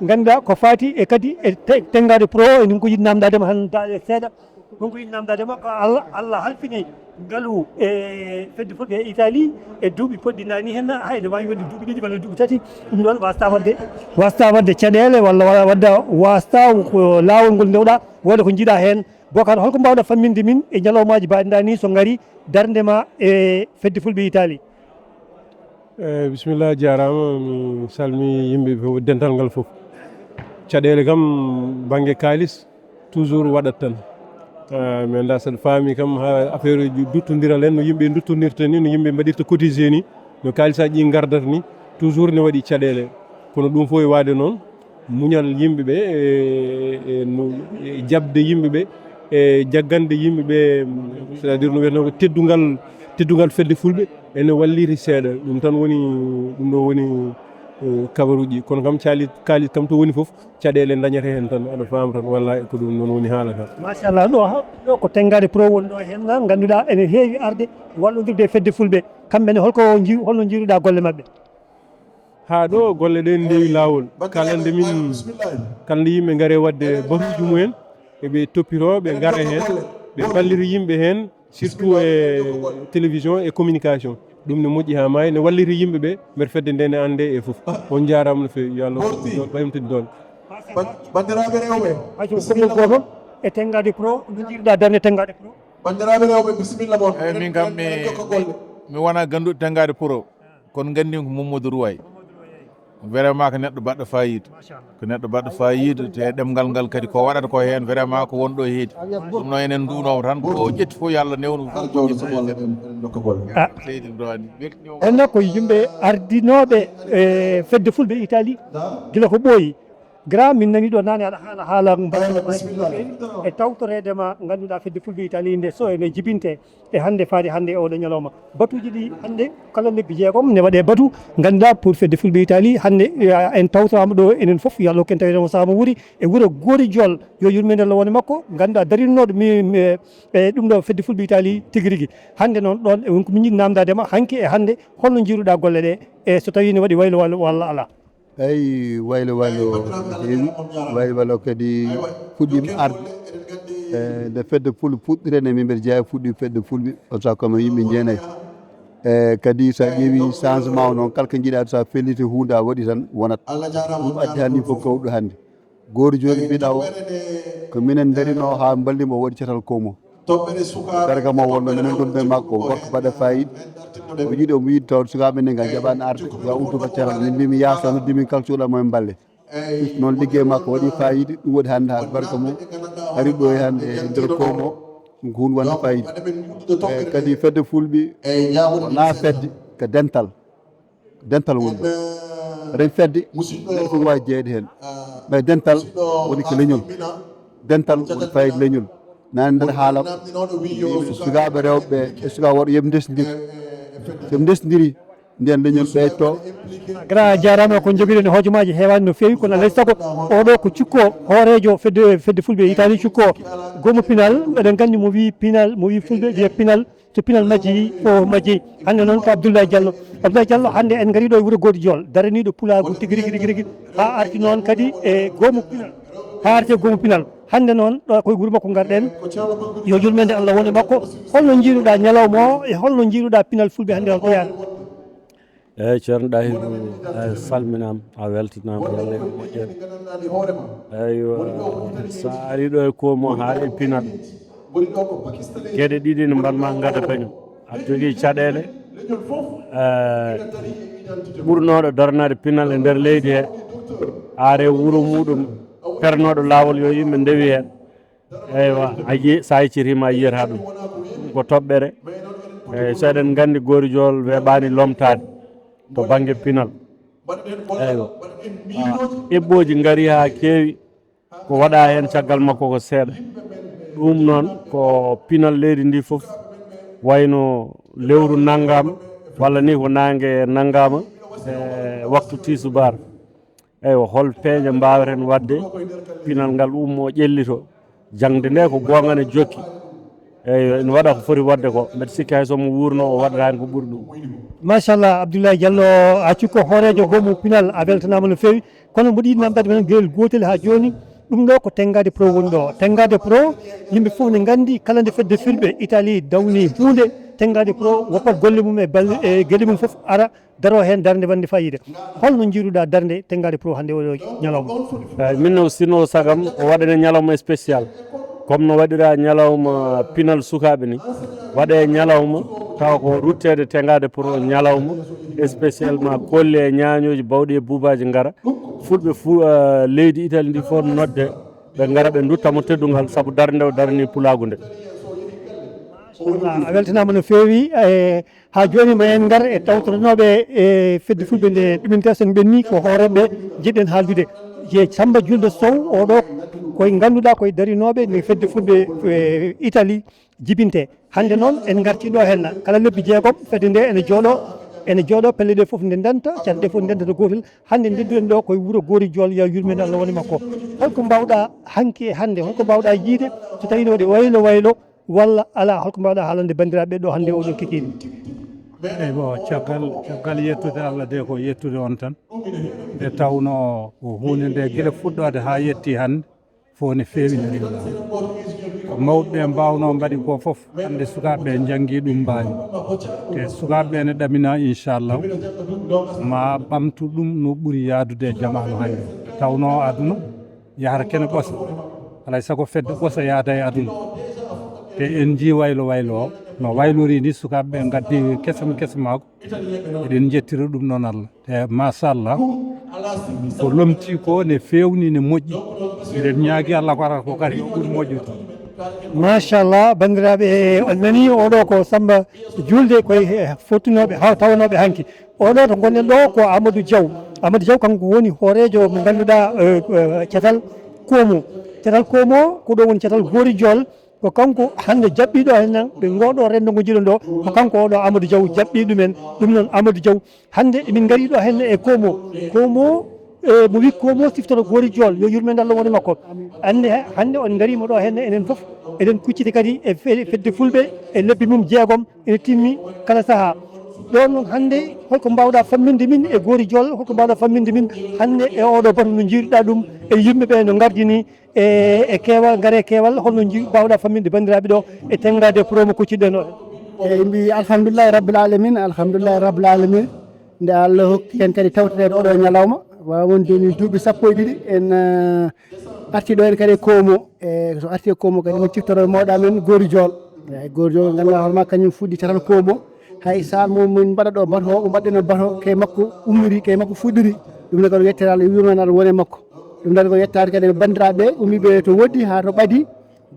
Ngannduɗaa ko faati e kadi e te-, Tengaade Pro, e ɗum ko yiɗi naamndaade ma tan da-, e seeɗa. Ɗum ko yiɗi naamndaade ma ko Allah, Allah halfini ngalu e fedde fulɓe e Italie e duuɓi poɗɗi naani henna, hay ene waawi wonde duuɓi ɗiɗi walla duuɓi tati. Ɗum ɗoon wasta waɗde, wasta waɗde caɗeele walla wa-, wadda wasta ko laawol ngol ndewɗaa, wooda ko njiɗaa heen. Bokar, holko mbaawɗaa famminde min e ñalawmaaji mbaɗɗaa ni so ngari darnde ma e fedde fulɓe Italie? Eyi, bisimilla, jaaraama. Mi salmii yimɓe fof, dental ngal fof. Caɗeele kam, bannge kaalis, toujours waɗat tan. Ah, mi anndaa saɗa faami kam, haa affaire uji duttondiral en, no yimɓe duttondirta ni, no yimɓe mbaɗirta cotisé ni, no kaalisaaji ɗi ngardata ni, toujours ne waɗi caɗeele. Kono ɗum fof e waade noon, muñal yimɓe ɓe, e, e, no, e jaɓde yimɓe ɓe, e jaggande yimɓe ɓe, c'est-à-dire no wiyatnoo ko teddungal, teddungal fedde fulɓe ene walliri seeɗa. Ɗum tan woni, ɗum ɗo woni, eh, kabaruuji. Kono kam caalit, kaalis kam to woni fof, caɗeele dañata heen tan, aɗa faama tan, wallaahi ko ɗum noon woni haala ka. Machallah, ɗo ha, ɗo ko Tengaade Pro woni ɗo heen, ngannduɗaa ene heewi arde wallondirde e fedde fulɓe. Kamɓe ne, holko nji-, holno njiiruɗaa golle maɓɓe? Haa ɗo golle ɗe ndewi laawol. Kala nde min, kala nde yimɓe ngare waɗde batuuji mumen, eɓe toppitoo, ɓe ngara heen, ɓe ballira yimɓe heen, surtout e télévision e communication. Ɗum ne moƴƴi haa maayi, ne wallita yimɓe ɓe, mbeɗa fedde nde ne annde e fof. On njaaraama no feewi, yo Allah ɓamtu doole. Ban-, banndiraaɓe rewɓe, hay so ko gooto e Tengaade Pro, no njiiruɗaa darnde Tengaade Pro? Banndiraaɓe rewɓe, bisimilla mon. Eeyi, min kam mi, mi wonaa gannduɗo Tengaade Pro. Kono nganndin ko Mamadou Rouaye. Vraiment ko neɗɗo baɗɗo fayida. Ko neɗɗo baɗɗo fayida, te ɗemngal ngal kadi ko waɗata ko heen, vraiment ko wonɗo heedi. Ɗum noon enen nduwnooma tan, ko ƴetti fof yo Allah newnu. Ah. Seydi Ibrahima. Enen ko yimɓe ardinooɓe, eh, fedde fulɓe Italie, gila ko ɓooyi. Gra, min nani ɗo naane aɗa haala haala mbaɗa e tawtoreede ma, ngannduɗaa fedde fulɓe Italie nde so ene jibinte e hannde faade hannde e oɗo ñalawma. Batuuji ɗi hannde kala lebbi jeegom ne waɗe batu, ngannduɗaa pour fedde fulɓe Italie hannde, eh, en tawtoraama ɗo enen fof, yo Allah hokku en taweede mo sahaa mo wuuri e wuro Goori Jol, yo yurmeende Allah wone makko, ngannduɗaa darinooɗo mi, mi, e ɗum ɗo fedde fulɓe Italie tigi rigi. Hannde noon ɗoon e won ko min njiɗi naamndaade ma hanki e hannde, holno njiiruɗaa golle ɗe e so tawii ne waɗi waylo walla, walla alaa? Eyi, waylo waylo heewi. Waylo waylo kadi fuɗɗiima arde. E, nde fedde fulɓe fuɗɗiree, ne min mbeɗa jeyaa e fuɗɗiima fedde fulɓe, on saaha ko men yimɓe jeenayi. E, kadi so a ƴeewi changement o noon, kala ko njiɗaa so a felliti huunde a waɗi tan wonat. Ɗum addi hannde fof gawɗo hannde. Goori jooni mbiɗa o, ko minen ndarinoo haa mballi mo waɗi catal ko mo. Bergamo wonno minen ɗum ɓe makko, gorko baɗa fayida. O yiɗi, omo yiɗi taw sukaaɓe ne ngal jaɓaani arde, yo uddu ko catal. Min mbimi yaasa noddi min kala cuuɗa mo en mballe. Noon liggey makko waɗi fayida, ɗum waɗi hannde haa Bergamo ari ɗo e hannde e nder Komo, ɗum ko huunde wonde fayida. E kadi fedde fulɓe, wonaa fedde, ko dental. Dental woni ɗo. Ren fedde, neɗɗo fof waawi jeeyde heen. Mais dental woni ko leñol. Dental woni fayida leñol. Nani nder haala, sukaaɓe rewɓe e sukaaɓe worɓe yoɓe ndesndir. So ɓe ndesndiri, ndeen leñol ɓeyto. Gra, a jaaraama, ko njogiɗen hojomaaji heewaani no feewi, kono alaa e sago oɗo ko cukko hooreejo fedde, fedde fulɓe Italie, cukko goomu pinal. Eɗen nganndi mo wii pinal, mo wii fulɓe wiya pinal. So pinal majji, o majji. Hannde noon ko Abdoulaye Diallo. Abdoulaye Diallo, hannde en ngarii ɗo e wuro Goodi Jol, daraniiɗo pulaagu tigi rigi, rigi, rigi, haa arti noon kadi e goomu pinal. Haa arti e goomu pinal. Hannde noon, ɗo koye wuro makko ngarɗen. Yo yurmeende Allah won e makko. Holno njiiruɗaa ñalawma o e holno njiiruɗaa pinal fulɓe hannde o jeyaa? Eeyi, Ceerno Ɗahiru, a salminaama, a weltanaama, yo Allah e moƴƴere. Eywa, so a arii ɗo e Komo, haali pinal. Geɗe ɗiɗi ne mbaɗ ma ngada peño. Aɗa jogii caɗeele, eh, ɓurnooɗo daranaade pinal e nder leydi he, aare wuro muɗum, pernooɗo laawol yo yimɓe ndewi heen. Eywa, a yi-, so a yeccitiima a yiyata ɗum. Ɗum ko toɓɓere. Eyyi, so eɗen nganndi Goori Jol weeɓaani lomtaade to bannge pinal. Eywa. Ah, eɓɓooji ngarii haa keewi. Ko waɗaa heen caggal makko ko seeɗa. Ɗum noon ko pinal leydi ndi fof, wayno lewru nanngaama, walla ni ko naange nanngaama, e waktu tiisubaar. Eywa, hol peeje mbaaweten waɗde pinal ngal ummoo ƴellitoo? Jaŋde nde ko goonga ne jokki. Eywa, ene waɗa ko foti waɗde ko. Mbeɗa sikki hay so mo wuurno, o waɗata heen ko ɓuri ɗum. Machallah, Abdoulaye Diallo, a cukko hooreejo goomu pinal, a weltanaama no feewi. Kono mboɗo yiɗi namdade men geɗel gootel haa jooni. Ɗum ɗo ko Tengaade Pro woni ɗo. Tengaade Pro, yimɓe fof ne nganndi kala nde fedde fulɓe Italie dawni huunde, Tengaade Pro woppat golle mum e bal-, e geɗe mum fof ara daro heen darnde wonde fayida. Holno njiiruɗaa darnde Tengaade Pro hannde oɗo ñalawma? Eeyi, min no sinno sagam o waɗane ñalawma spécial. Comme no waɗira ñalawma pinal sukaaɓe ni, waɗe ñalawma tawa ko rutteede Tengaade Pro ñalawma spécialement kolle e ñaañooji bawɗi e buubaaji ngara. Fulɓe fu-, eh, leydi Italie ndi fof nodde, ɓe ngara ɓe ndutta mo teddungal sabu darnde o darni pulaagu nde. Machallah, a weltanaama no feewi. E, haa jooni ma en ngar e tawtoranooɓe e fedde fulɓe nde ɗuminta sen ɓenni ko hooreeɓe njiɗɗen haaldude. Je Samba Julde Sow, oɗo Koye ngannduɗaa koye darinooɓe nde fedde fulɓe e Italie jibinte. Hannde noon en ngartii ɗo henna kala lebbi jeegom fedde nde ene jooɗo, ene jooɗo pelle ɗe fof nde ndenta, caɗe ɗe fof ndenta to gootel. Hannde ndedduɗen ɗo koye wuro Gori Jool, yo yurmeende Allah wone makko. Holko mbaawɗaa hanki e hannde, holko mbaawɗaa yiide so tawiino waɗi waylo waylo walla alaa, holko mbaawɗaa haalande banndiraaɓe ɗo hannde oɗo kikiiɗe? Eyi bon, caggal caggal yettude Allah de ko yettude on tan. Nde tawnoo ko huunde nde gila fuɗɗoode haa yettii hannde fof ne feewi no rewla. Ko mawɓe ɓe mbaawnoo mbaɗi ko fof hannde sukaaɓe ɓe njanngii ɗum mbaani. Te sukaaɓe ɓe ne ɗaminaa inchallah ma ɓamtu ɗum no ɓuri yaadude e jamaanu hannde. Tawnoo aduna yahata kene ɓosa, alay sago fedde ɓosa yaada e aduna. Te en njii waylo waylo o no waylorii ni, sukaaɓe ɓe ngaddi kesam kesam maako. Eɗen njettira ɗum noon Allah. Te machallah ko lomtii ko ne feewni ne moƴƴi. Eɗen ñaagi Allah ko arata ko kadi yo ɓur moƴƴude. Machallah banndiraaɓe, on nanii oɗo ko Samba Julde koye fottunooɓe haw tawanooɓe hanki. Oɗo to ngonɗen ɗo ko Amadou Diaw. Amadou Diaw kanko woni hooreejo mo ngannduɗaa catal Koomo. Catal Koomo ko ɗo woni catal Gori Jool. Ko kanko hannde jaɓɓiiɗo heen nan ɓe ngoɗo renndo ngo jiɗo ndo. Ko kanko oɗo Amadou Diaw jaɓɓii ɗumen. Ɗum noon Amadou Diaw hannde emin ngari ɗo heen e Koomo. Koomo e mo wi Koomo siftoro Gori Jool, yo yurmeende Allah wone makko. Hannde hannde on ngariima ɗo heen enen fof eɗen kucciti kadi e fe- fedde fulɓe e lebbi mum jeegom ene timmi kala sahaa. Ɗoon noon hannde holko mbaawɗaa famminde min e Gori Jool, holko mbaawɗaa famminde min hannde e oɗo batu no njiiruɗaa ɗum e yimɓe ɓe no ngardini e e keewal ngare keewal holno nji mbaawɗaa famminde banndiraaɓe ɗo e Tengadé Pro mo kucciɗen o? Eyi, mbi alhamdulillahi rabbil alamin, alhamdulillahi rabbil alamin. Nde Allah hokki en kadi tawtoreede oɗo ñalawma, waawa wonde ni duuɓi sappo e ɗiɗi en eh, arti ɗo en kadi e Koomo. E so arti e Koomo kadi min ciftoro mawɗo amen Gori Jool. Eyi, Gori Jool ngannduɗaa hoore ma kañum fuɗɗi catal Koomo. Hay sal mo min mbaɗa ɗo bato o mbaɗɗen bato kay makko ummiri kay makko fuɗɗiri. Ɗum ne kadi ko yettere Allah, yurmeende Allah wone makko. Ɗum ne kadi ko yettaade kadi banndiraaɓe ummiiɓe to Woɗɗi haa to Ɓadi,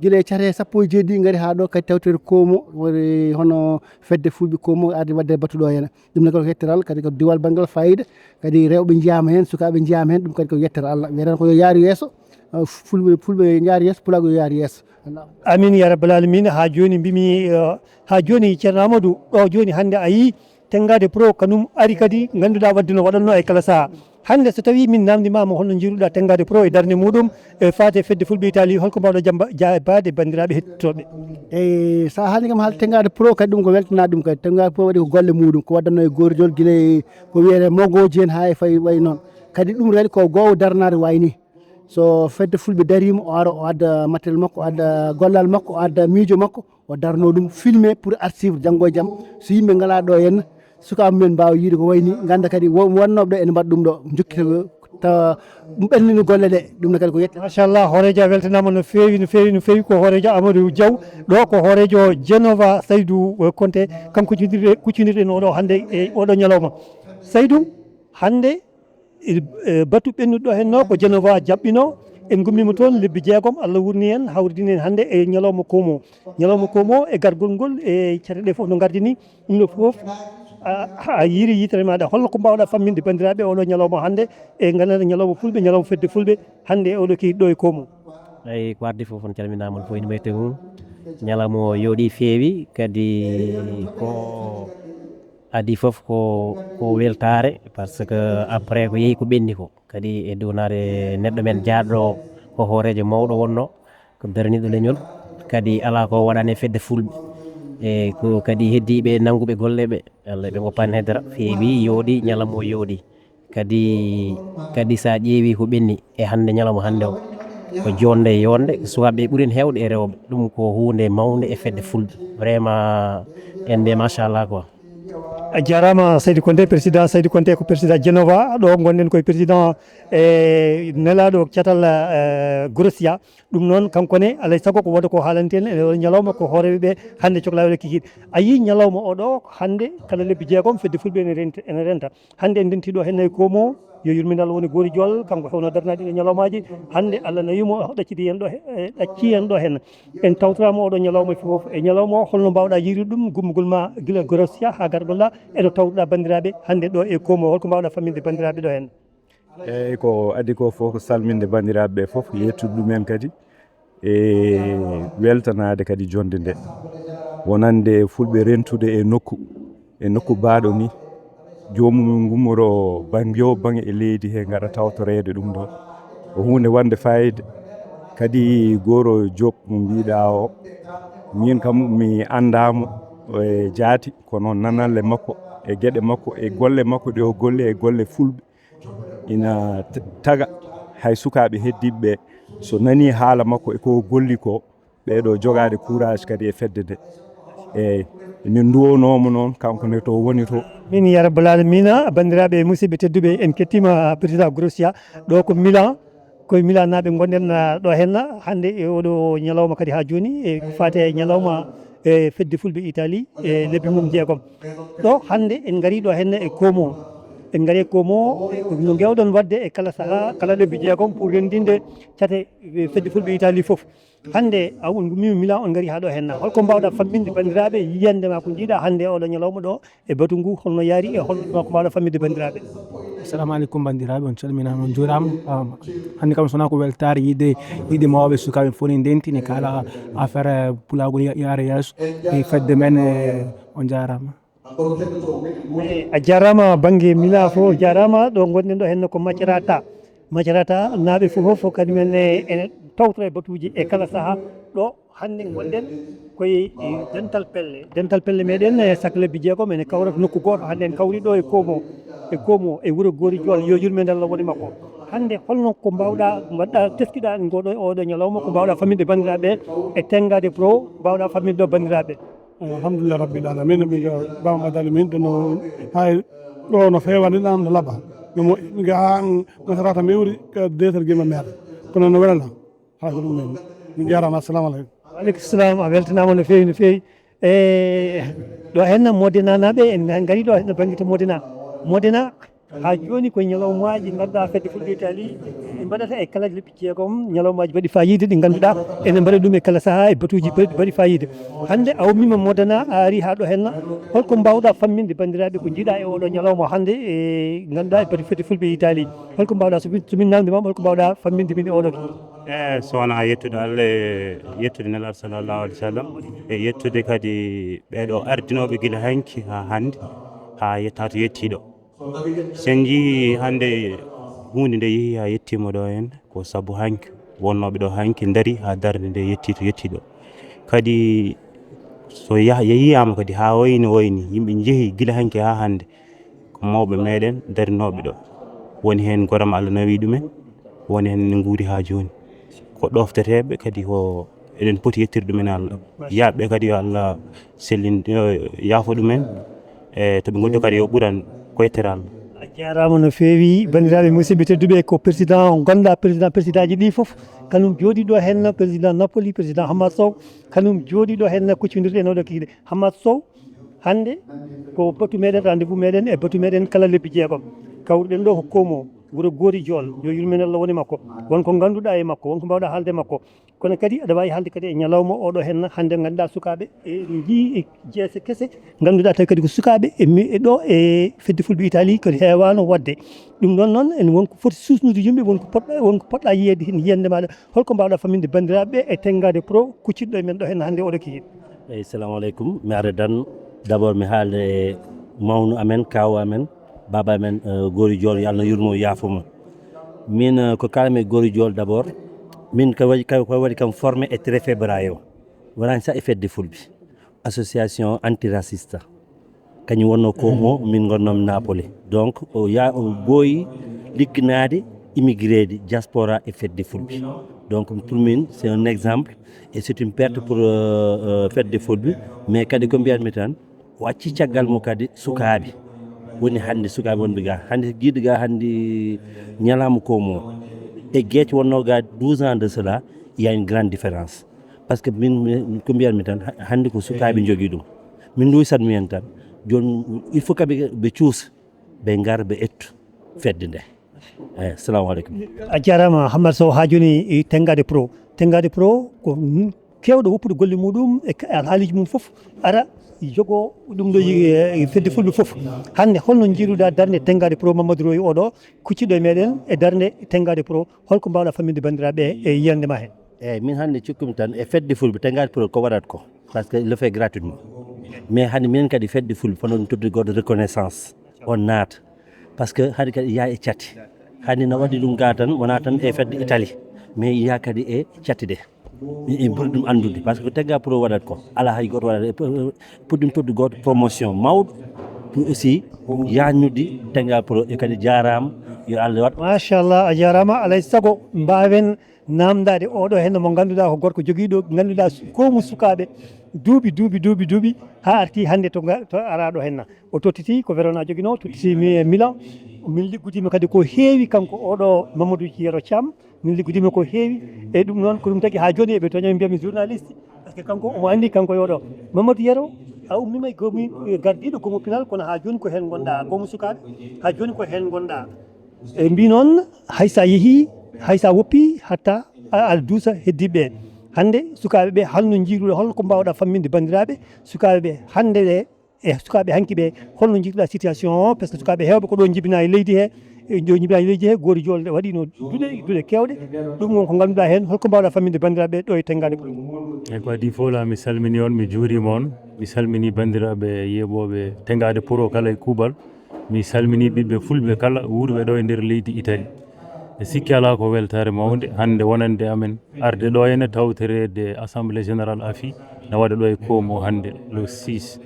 gila e cate sappo e jeeɗiɗi ngari haa ɗo kadi tawtoreede Koomo, woni hono fedde fulɓe Koomo arde waɗde batu ɗo heen. Ɗum ne kadi ko yettere Allah, kadi ko diwal banngal faayiida, kadi rewɓe njiyaama heen, sukaaɓe njiyaama heen, ɗum kadi ko yettere Allah. Wiyeten ko yo yaaru yeeso, fulɓe fulɓe yo njaaru yeeso, pulaagu yo yaaru yeeso. Amin ya rabbal alamina. Haa jooni mbimi eh, haa jooni Ceerno Amadou ɗo jooni hannde a yii Tengadé Pro kanum ari kadi ngannduɗaa waɗde no waɗatno e kala sahaa. Hannde so tawii min naamndimaama holno njiiruɗaa Tengadé Pro e darnde muɗum e faati e fedde fulɓe Italie, holko mbaawɗaa jamba jaabaade banndiraaɓe hettotooɓe? Eyi, so a haalni kam haala Tengadé Pro kadi ɗum ko weltanaa ɗum kadi. Tengadé Pro waɗi ko golle muɗum ko waɗatno e Gori Jool gila e ko wiyetee mogooji heen haa e fayi wayi noon. Kadi ɗum kadi ko goowo daranaade wayi nii. So fedde fulɓe dariima o ara o adda matériel makko, o adda gollal makko, o adda miijo makko, o darno ɗum filmé pour archive janngo e jam. So yimɓe ngalaa ɗo henna sukaaɓe men mbaawa yiide ko wayi nii, ngannda kadi wonnooɓe ɗo ene mbaɗa ɗum ɗo, njokkita tawa ɗum ɓennini golle ɗe. Ɗum ne kadi ko yette. Machallah, hooreejo a weltanaama no feewi no feewi no feewi. Ko hooreejo Amadou Diaw ɗo, ko hooreejo Genova Saydou Konté, kanko kuccindirɗen oɗo hannde e oɗo ñalawma. Saydou, hannde batu ɓennuɗo henno ko Genova jaɓɓino. En gummiima toon lebbi jeegom, Allah wurni en hawridini en hannde e ñalawma Koomo. Ñalawma Koomo e gargol ngol e cate ɗe fof no ngardini ɗum ɗo fof. A yiiri yitere maɗa, holno ko mbawɗa famminde banndiraaɓe oɗo ñalawma hannde e nganndanɗe ñalawma fulɓe, ñalawma fedde fulɓe hannde e oɗo kiiɗɗo e Koomo? Eyi, ko addi fof on calminaama on fof ene mbayti mum. Ñalawma o yooɗi feewi kadi ko adii fof ko ko weltaare, par ce que après ko yehi ko ɓenni ko kadi e duwnaade neɗɗo men jaarɗo ko hooreejo mawɗo wonno, ko darniiɗo leñol, kadi alaa ko waɗaani e fedde fulɓe. E ko kadi heddiiɓe nannguɓe golle ɓe, Allah ɓe ngoppaani hedde dara, feewi, yooɗi, ñalawma o yooɗi. Kadi kadi so a ƴeewi ko ɓenni e hannde ñalawma hannde o, ko joɗnde e yooɗnde, ko sukaaɓe ɓuri en heewde e rewɓe. Ɗum ko huunde mawnde e fedde fulɓe. Vraiment en mbiya machallah quoi. A jarama Saydou Konté. Président Saydou Konté ko président Genova, ɗo gonɗen koye président e nelaɗo catal Grossia. Ɗum noon kanko ne alay saago ko wooda ko haalanten e oɗo ñalawma ko hooreɓe ɓe hannde coklaa oɗo kikiiɗe. A yii ñalawma oɗo hannde kala lebbi jeegom fedde fulɓe ene renta. Hannde en ndenti ɗo heen e Koomo, yo yurminde Allah woni Gori Jool, kanko hewno darnaaɗi ɗo ñalawmaaji. Hannde Allah nawii mo, o ɗacciti en ɗo, ɗaccii en ɗo heen. En tawtoraama oɗo ñalawma fof. E ñalawma o holno mbaawɗaa yiirude ɗum, gummugol ma gila Grossia haa garɗo ɗa, e ɗo tawtoɗaa banndiraaɓe hannde ɗo e Koomo, holko mbaawɗaa famminde banndiraaɓe ɗo heen? Eyyi, ko adii ko fof ko salminde banndiraaɓe ɓe fof, yettude ɗumen kadi e weltanaade kadi jonnde nde, wonande fulɓe rentude e nokku, e nokku baaɗo ni, joomum gummoro bannge o bannge e leydi he, ngara tawtoreede ɗum ɗo. Ko huunde wonde faayiida. Kadi Goro Diop mo mbiɗa o, min kam mi anndaa mo e jaati, kono nanalle makko e geɗe makko e golle makko ɗe o golli e golle fulɓe ina t-, taga hay sukaaɓe heddiiɓe ɓe, so nani haala makko e ko o golli ko, ɓeeɗo jogaade courage kadi e fedde nde. Eyyi, min nduwonoomo noon, kanko ne to woni to. Min, ya rabbal alamina, banndiraaɓe e musidɓe tedduɓe, en kettiima président Goro Siya, ɗo ko Milan, koye Milan naaɓe ngonɗen, ah, ɗo henna hannde e oɗo ñalawma kadi haa jooni, e ko faati e ñalawma e fedde fulɓe Italie e lebbi mum jeegom. Ɗo hannde en ngarii ɗo henna e Como, en ngarii e Como, e no ngeewɗon waɗde e kala sahaa, kala lebbi jeegom pour renndinde cate, eh, fedde fulɓe Italie fof. Hannde a on ngummiima Milan, on ngarii haa ɗo henna. Holko mbaawɗaa famminde banndiraaɓe yiyannde ma ko njiiɗaa hannde e oɗo ñalawma ɗo e batu ngu, holno yaari e holno ko mbaawɗaa famminde banndiraaɓe? Assalamu aleykum banndiraaɓe, on calminaama, on njuuraama. Ah, hannde kam so wonaa ko weltaare yiide, yiide mawɓe sukaaɓe fof ne ndenti ne kaala affaire, eh, pulaagu ya-, yaara yeeso e fedde men, eh, on njaaraama. A jaaraama bannge Milan fof, jaaraama. Ɗo ngonɗen ɗo henna ko Macerata. Macerata naaɓe fof fof kadi men e, ene tawtora e batuuji e kala sahaa. Ɗo hannde ngonɗen koye, e, dental pelle. Dental pelle meɗen e saka lebbi jeegom ene kawra ko nokku gooto. Hannde en kawri ɗo e Como, e Como, e wuro Gori Jool, yo yurmeende Allah wone makko. Hannde holno ko mbaawɗaa, mbaɗɗaa, teskiɗaa ngoɗo, oɗo ñalawma, ko mbaawɗaa famminde banndiraaɓe e Tengaade Pro, mbaawɗaa famminde ɗo banndiraaɓe? Alhamdulillah rabbil alamin, min ga bama madali min ɗo no hay ɗo no feewani ɗam no laɓa. No moƴƴi, min ga ha Masarata mi uri ka deux heures gima mer. Kono no wela ɗam. Haa ko ɗum min. Min jarama, assalamu aleykum. Wa aleykum salam, a weltanaama no feewi, no feewi. E ɗo henna Modena naaɓe, en ngari ɗo henna bannge to Modena. Modena, haa jooni ko ñalawmaaji ngannduɗaa fedde fulɓe Italie, ɗi mbaɗata e kala lebbi jeegom, ñalawmaaji mbaɗi faayiida ɗi ngannduɗaa ene mbaɗa ɗum e kala sahaa e batuuji mbaɗi, mbaɗi faayiida. Hannde a ummiima Modena, a ari haa ɗo henna, holko mbaawɗaa famminde banndiraaɓe ko njiiɗaa e oɗo ñalawma hannde e ngannduɗaa e batu fedde fulɓe Italie? Holko mbaawɗaa, so min, so min namndiima, holko mbaawɗaa famminde min e oɗo? E so wonaa yettude Allah e yettude Nelaaɗo sallallahu alaihi wasallam, e yettude kadi ɓeeɗo ardinooɓe gila hanki haa hannde, haa yettaa to yettii ɗo. So en njiyii hannde huunde nde yehii haa yettiima ɗo heen, ko sabu hanki wonnooɓe ɗo hanki ndarii haa darnde nde yettii to yettii ɗo. Kadi so yah-, yehiyaama kadi haa wayni wayni, yimɓe njehii gila hanki haa hannde, ko mawɓe meɗen darinooɓe ɗo. Woni heen goram Allah nawi ɗumen, woni heen ne nguuri haa jooni. Ko ɗofteteeɓe kadi ko eɗen poti yettirde ɗumen Allah. Yaaɓe kadi yo Allah sellin, yo yaafo ɗumen. E to ɓe ngoni kadi yo ɓuran ko yettere Allah. A jaaraama no feewi, banndiraaɓe musidɓe tedduɓe, ko président o ngannduɗaa, président, présidentji ɗi fof, kanum jooɗii ɗo henna, président Napoli, président Hammat Sow, kanum jooɗii ɗo henna, kuccondirɗen oɗo kikiɗe. Hammat Sow, hannde ko batu meɗen, rendez-vous meɗen e batu meɗen kala lebbi jeegom. Kawruɗen ɗo ko Como, wuro Gori Jool, yo yurmeende Allah wone makko. Won ko ngannduɗaa e makko, won ko mbaawɗaa haalde e makko. Kono kadi aɗa waawi haalde kadi e ñalawma oɗo henna, hannde ngannduɗaa sukaaɓe e njii e jeese kese, ngannduɗaa tawi kadi ko sukaaɓe e mi-, e ɗo e fedde fulɓe Italie kadi heewaano waɗde. Ɗum ɗon noon, en won ko foti suusnude yimɓe, won ko poɗɗa, won ko poɗɗa yiyeede heen yiyannde maaɗa. Holko mbaawɗaa famminde banndiraaɓe e Tengaade Pro, kuccitɗo e men ɗo heen hannde oɗo kikiiɗe? Eyyi, salamu aleykum. Mi ara tan, d'abord, mi haalda e mawnu amen, kaawu amen, baaba amen, eh, Gori Jool, yo Allah yurmo, yaafo mo. Min, eh, ko kaalatmi e Gori Jool, d'abord, min ko waɗi, ko waɗi kam formé e Trefebraio, wonani sa e fedde fulɓe, association antiraciste. Kañum wonnoo Como, min ngonnoomi Napoli. Donc, o ya-, o ɓooyi ligganaade immigré ɗi, diaspora e fedde fulɓe. Donc, pour min, c'est un exemple et c'est une perte pour, euh, euh, fedde fulɓe. Mais kadi ko mbiyatmi tan, o acci caggal mum kadi sukaaɓe. Woni hannde sukaaɓe wonɓe ga. Hannde jiiɗo ga hannde ñalawma Como. E geec wonnoo ga douze ans de cela, il y a une grande différence. Par ce que min, min, ko mbiyatmi tan, ha-, hannde ko sukaaɓe njogii ɗum. Min nduwi satmi heen tan. Jooni, il faut que ɓe, ɓe cuusa, ɓe ngar, ɓe ettu fedde nde. Eyi, salamu aleykum. A jaaraama, Hammat Sow, haa jooni e Tengaade Pro. Tengaade Pro ko, mm, keewɗo woppude golle muɗum e ka-, alhaaliiji mum fof ara Jogo ɗum ɗo yi- fedde fulɓe fof. Hannde holno njiiruɗa darnde Tengaade Pro? Mamadou Roy oɗo kucciɗo e meɗen e darnde Tengaade Pro, holko mbawɗa famminde banndiraaɓe e yiyannde ma heen? Eyyi, min hannde cikkumi tan e fedde fulɓe Tengaade Pro ko waɗat ko, parce que le fait gratuitement. Mais hannde minen kadi fedde fulɓe fof noon todde goɗɗo reconnaissance on naata, parce que hannde kadi iya e catti. Hannde no waɗi ɗum ga tan, wona tan e fedde Italie, mais iya kadi e catti ɗe. Min en ɓuri ɗum anndude, parce que Tengaade Pro waɗat ko, alaa hay gooto waɗat. Puɗɗin puɗɗi gooto promotion mawɗo pour aussi yaajnude Tengaade Pro. E kadi jaaraama, yo Allah waɗ. Machallah, a jaaraama. Alay sago mbaawen naamndaade oɗo heen mo ngannduɗaa ko gorko jogiiɗo, ngannduɗaa su- goomu sukaaɓe duuɓi, duuɓi, duuɓi, duuɓi, haa arti hannde to nga- to araaɗo heen. O tottiti ko Verona joginoo, tottiti mi- Milan. Min liggudiima kadi ko heewi kanko oɗo Mamadou Yero Thiam. Min liggudiima ko heewi. E ɗum noon ko ɗum tagi haa jooni eɓe toña mbiyami journaliste, parce que kanko omo anndi kanko yoɗo. Mamadou Yero, a ummiima e goomu, e gardiiɗo goomu pinal, kono haa jooni ko heen ngonɗaa, goomu sukaaɓe, haa jooni ko heen ngonɗaa. E mbi noon, hay so a yehii, hay so a woppii, hatta a al duusa heddiiɓe ɓe. Hannde sukaaɓe ɓe, hol no njiiruɗa, hol ko mbaawɗa famminde banndiraaɓe sukaaɓe ɓe hannde ɓe, e sukaaɓe hanki ɓe, holno njiiruɗa situation o? Parce que sukaaɓe heewɓe ko ɗo njibina e leydi he, e ɗo njibina e leydi he, goori joolɗe waɗino duɗe, duɗe keewɗe. Ɗum won ko ngannduɗaa heen, holko mbaawɗa famminde banndiraaɓe ɗo e Tengaade Pro? Eyyi, ko adii fof la, mi salmini on, mi juurima on, mi salmini banndiraaɓe yeeɓooɓe Tengaade Pro kala e kuuɓal. Mi salmini ɓiɓɓe fulɓe kala wuurɓe ɗo e nder leydi Italie. E sikki alaa ko weltaare mawnde hannde wonande amen arde ɗo henne tawtoreede Assemblée Générale afi na waɗa ɗo e Como hannde le six.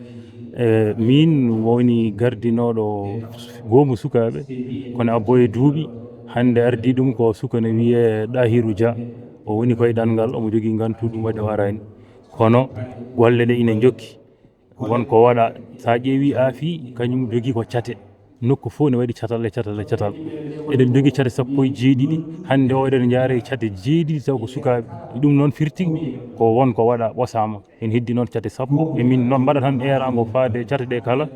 E, min woni gardinooɗo goomu sukaaɓe, kono abbo e duuɓi, hannde ardii ɗum ko suka ne wiyee Ɗahiru Dia. O woni koye ɗanngal, omo jogii ngantu, ɗum waɗi o araani. Kono golle ɗe ina njokki. Won ko waɗa, so a ƴeewi afi, kañum jogii ko cate. Nokku fof ne waɗi catal e catal e catal. Eɗen jogii cate sappo e jeeɗiɗi. Hannde o eɗen njaare cate jeeɗiɗi taw ko sukaaɓe. Ɗum noon firti ko won ko waɗa ɓosaama. En heddi noon cate sappo. E min noon mbaɗa tan eeraango faade cate ɗe kala.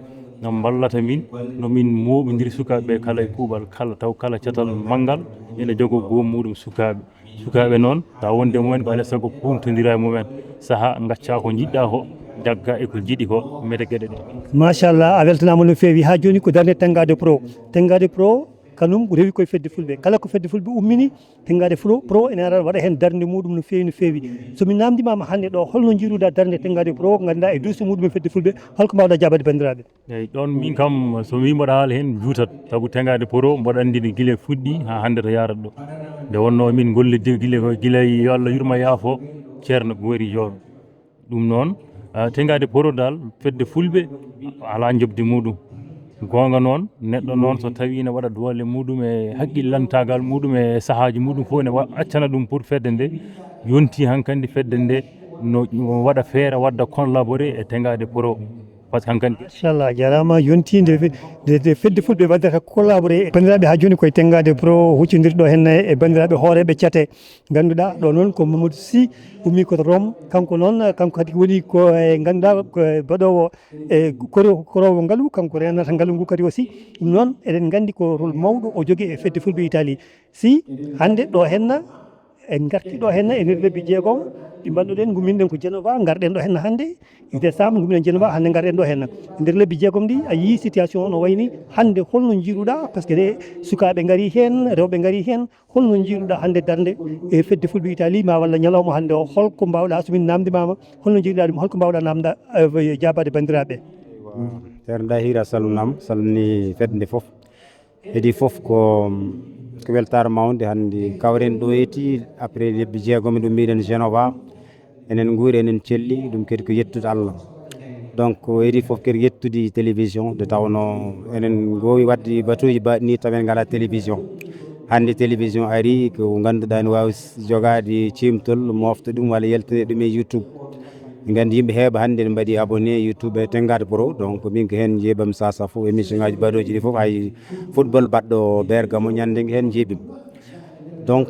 Ngam mballata min, no min mooɓindiri sukaaɓe ɓe kala e kuuɓal kala, taw kala catal manngal ene jogoo goomu muuɗum sukaaɓe. Sukaaɓe noon, tawa wonde mumen ko alaa sago kuuntondira e mumen. Sahaa, ngaccaa ko njiɗɗaa ko, njaggaa e ko njiɗi ko, mete geɗe ɗe. Machallah, a weltanaama no feewi. Haa jooni ko darnde Tengaade Pro. Tengaade Pro, kanum rewi koye fedde fulɓe. Kala ko fedde fulɓe ummini, Tengaade Pro, Pro ene ara waɗa heen darnde muuɗum no feewi, no feewi. So mi naamndimaama hannde ɗo, holno njiiruɗaa darnde Tengaade Pro, ngannduɗaa e duuso muuɗum e fedde fulɓe, holko mbaawɗaa jaabaade banndiraaɓe? Eyyi, ɗon min kam, so mi mbaɗa haala heen juutat, sabu Tengaade Pro mboɗo anndi nde gila fuɗɗi haa hannde to yarat ɗo. Nde wonnoo min ngollidde gila ko, gila yo Allah yurma yaafo Ceerno Goori Joob. Ɗum noon, ah, Tengaade Pro dal, fedde fulɓe alaa njoɓdi muuɗum. Goonga noon, neɗɗo noon so tawii ne waɗa doole muuɗum e haqqillantaagal muuɗum e sahaaji muuɗum fof ne wa-, accana ɗum pour fedde nde, yonti hankandi fedde nde no waɗa feere wadda collaborer e Tengaade Pro. Parce que hankandi. Machallah, a jaaraama, yonti nde fe-, nde, nde fedde fulɓe waddata collaborer. Banndiraaɓe, haa jooni koye Tengaade Pro huccondirɗo heen e banndiraaɓe hooreeɓe cate. Ngannduɗaa ɗo noon ko Mamadou Sy, ummii ko to Rome. Kanko noon, kanko kadi woni ko e ngannduɗaa ko e baɗoowo e koro-, koroowo ngalu, kanko reenata ngalu ngu kadi aussi. Ɗum noon eɗen nganndi ko rôle mawɗo o jogii e fedde fulɓe Italie. Si hannde ɗo henna en ngarti ɗo henna e nder lebbi jeegom ɗi mbanduɗen, ngumminɗen ko Genova, ngarɗen ɗo henna hannde e décembre, ngumminɗen Genova, hannde ngarɗen ɗo henna. E nder lebbi jeegom ɗi a yii situation o no wayni hannde, holno njiiruɗaa? Parce que sukaaɓe ngari heen, rewɓe ngari heen, holno njiiruɗaa hannde darnde e fedde fulɓe Italie ma walla ñalawma hannde o? Holko mbaawɗaa, so min naamndimaama, holno njiiruɗaa ɗum? Holko mbaawɗaa naamnda, eh, jaabaade banndiraaɓe? Ceerno Dahir, a salminaama, salmini fedde nde fof. Hedii fof ko, ko weltaare mawnde hannde kawren ɗo eti après lebbi jeegom ɗum mbiɗen Genova. Enen nguuri, enen celli, ɗum kadi ko yettude Allah. Donc, hedii fof kadi yettude télévision, nde tawnoo enen ngoowi waɗde batuuji mbaɗi nii tawa en ngalaa télévision. Hannde télévision arii ko ngannduɗaa ne waawi jogaade ciimtol, moofta ɗum walla yaltina ɗum e YouTube. Nganndi yimɓe heewɓe hannde ne mbaɗi abonné YouTube e Tengaade Pro, donc min ko heen njeeɓam sasa fof, émission ngaji baɗooji ɗi fof, hay football baɗɗo Bergamo ñande heen njeeɓim. Donc,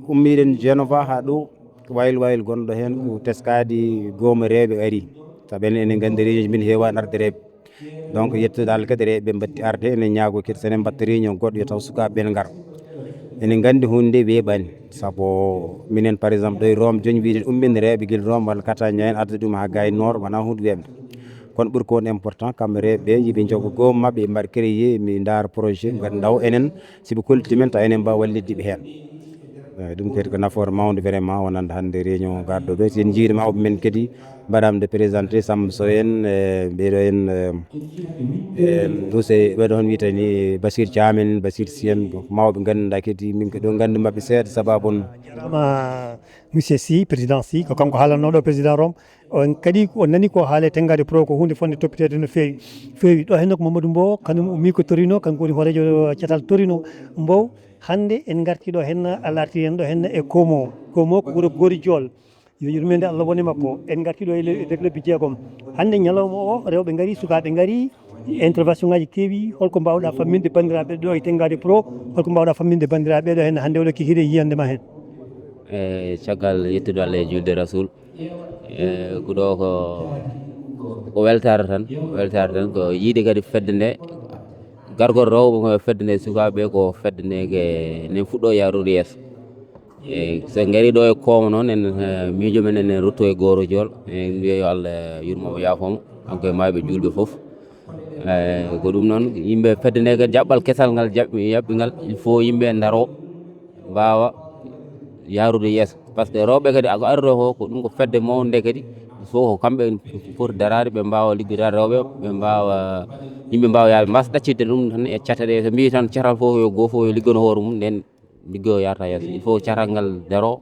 ummiɗen Genova haa ɗo, waylo waylo gonɗo heen ko teskaade goomu rewɓe arii. Sabu enen eɗen nganndi réunion ji min heewaani arde rewɓe. Donc, yettude Allah kadi rewɓe ɓe mbatti arde, enen ñaagoo kadi so enen mbatta réunion goɗɗo yo taw sukaaɓe ɓe ngara. Enen nganndi huunde nde weeɓaani. Sabu minen, par exemple, ɗo e Rome jooni mbiɗen ummin rewɓe gila Rome walla Catania en adda ɗum haa Gaye Nord, wonaa huunde weeɓnde. Kono ɓuri ko won important, kamɓe rewɓe ɓe, yiɓe joggo goom maɓɓe, ɓe mbaɗa créer, mi ndaara projet, mbaɗa ndaw enen, si ɓe kolliti men, tawa enen mbawa wallitde ɓe heen. Eyi, ɗum kadi ko nafoore mawnde vraiment, wonande hannde réunion garɗo ɓe. Si en njiiri mawɓe men kadi, mbaɗam de présenté, Samba Sow en, e ɓeɗo en, e, e, Duse, ɓeɗo on wiyata ni Basir Thiam en, Basir Sy en, mawɓe ngannduɗaa kadi, min ko ɗo nganndu maɓɓe seeɗa, sababu on. Jarama, monsieur Sy, président Sy, ko kanko haalannoɗo président Rom. On kadi, on nani ko haale Tengaade Pro, ko huunde fonde toppiteede no feewi. Feewi. Ɗo henne ko Mamadou Mbow, kanum ummi ko Torino, kanko woni hooreejo catal Torino. Mbow, hannde en ngarti ɗo henne, a larti en ɗo henne e Como. Como ko wuro Gori Jool. Yo yurmeende Allah wone makko. En ngarti ɗo e le-, e nder lebbi jeegom. Hannde ñalawma o, rewɓe ngari, sukaaɓe ngari, intervention ngaji keewi. Holko mbawɗa famminde banndiraaɓe ɗo e Tengaade Pro? Holko mbawɗa famminde banndiraaɓe ɗo henne hannde oɗo kikiiɗe yiyande ma heen? E caggal yettude Allah e julde Rasul, e ko ɗo ko, ko weltaare tan, ko weltaare tan, ko yiide kadi fedde nde, gargol rewɓe ngo e fedde nde, sukaaɓe ɓe ko fedde nde ke, nen fuɗɗo yaarude yeeso. E so en ngari ɗo e Kooma noon, en, e, miijo men enen rutto e Goro Jool, en mbiya yo Allah yurmo mo, yaafo mo, kanko e maayɓe juulɓe fof. E ko ɗum noon, yimɓe fedde nde kadi, jaɓɓal kesal ngal jaɓɓi, jaɓɓi ngal, il faut yimɓe ndaro, mbaawa yaarude yeeso. Par ce que rewɓe kadi, ako ari ɗo ko, ko ɗum ko fedde mawnde nde kadi, il faut ko kamɓe foti daraade, ɓe mbaawa liggodaade rewɓe, ɓe mbaawa, yimɓe mbaawa yaade, mbasa ɗaccitde ɗum tan e cate ɗe. So mbii tan catal fof yo, goo fof yo liggano hoore mum, nden liggoyo yarata yeeso. Il faut catal ngal daro,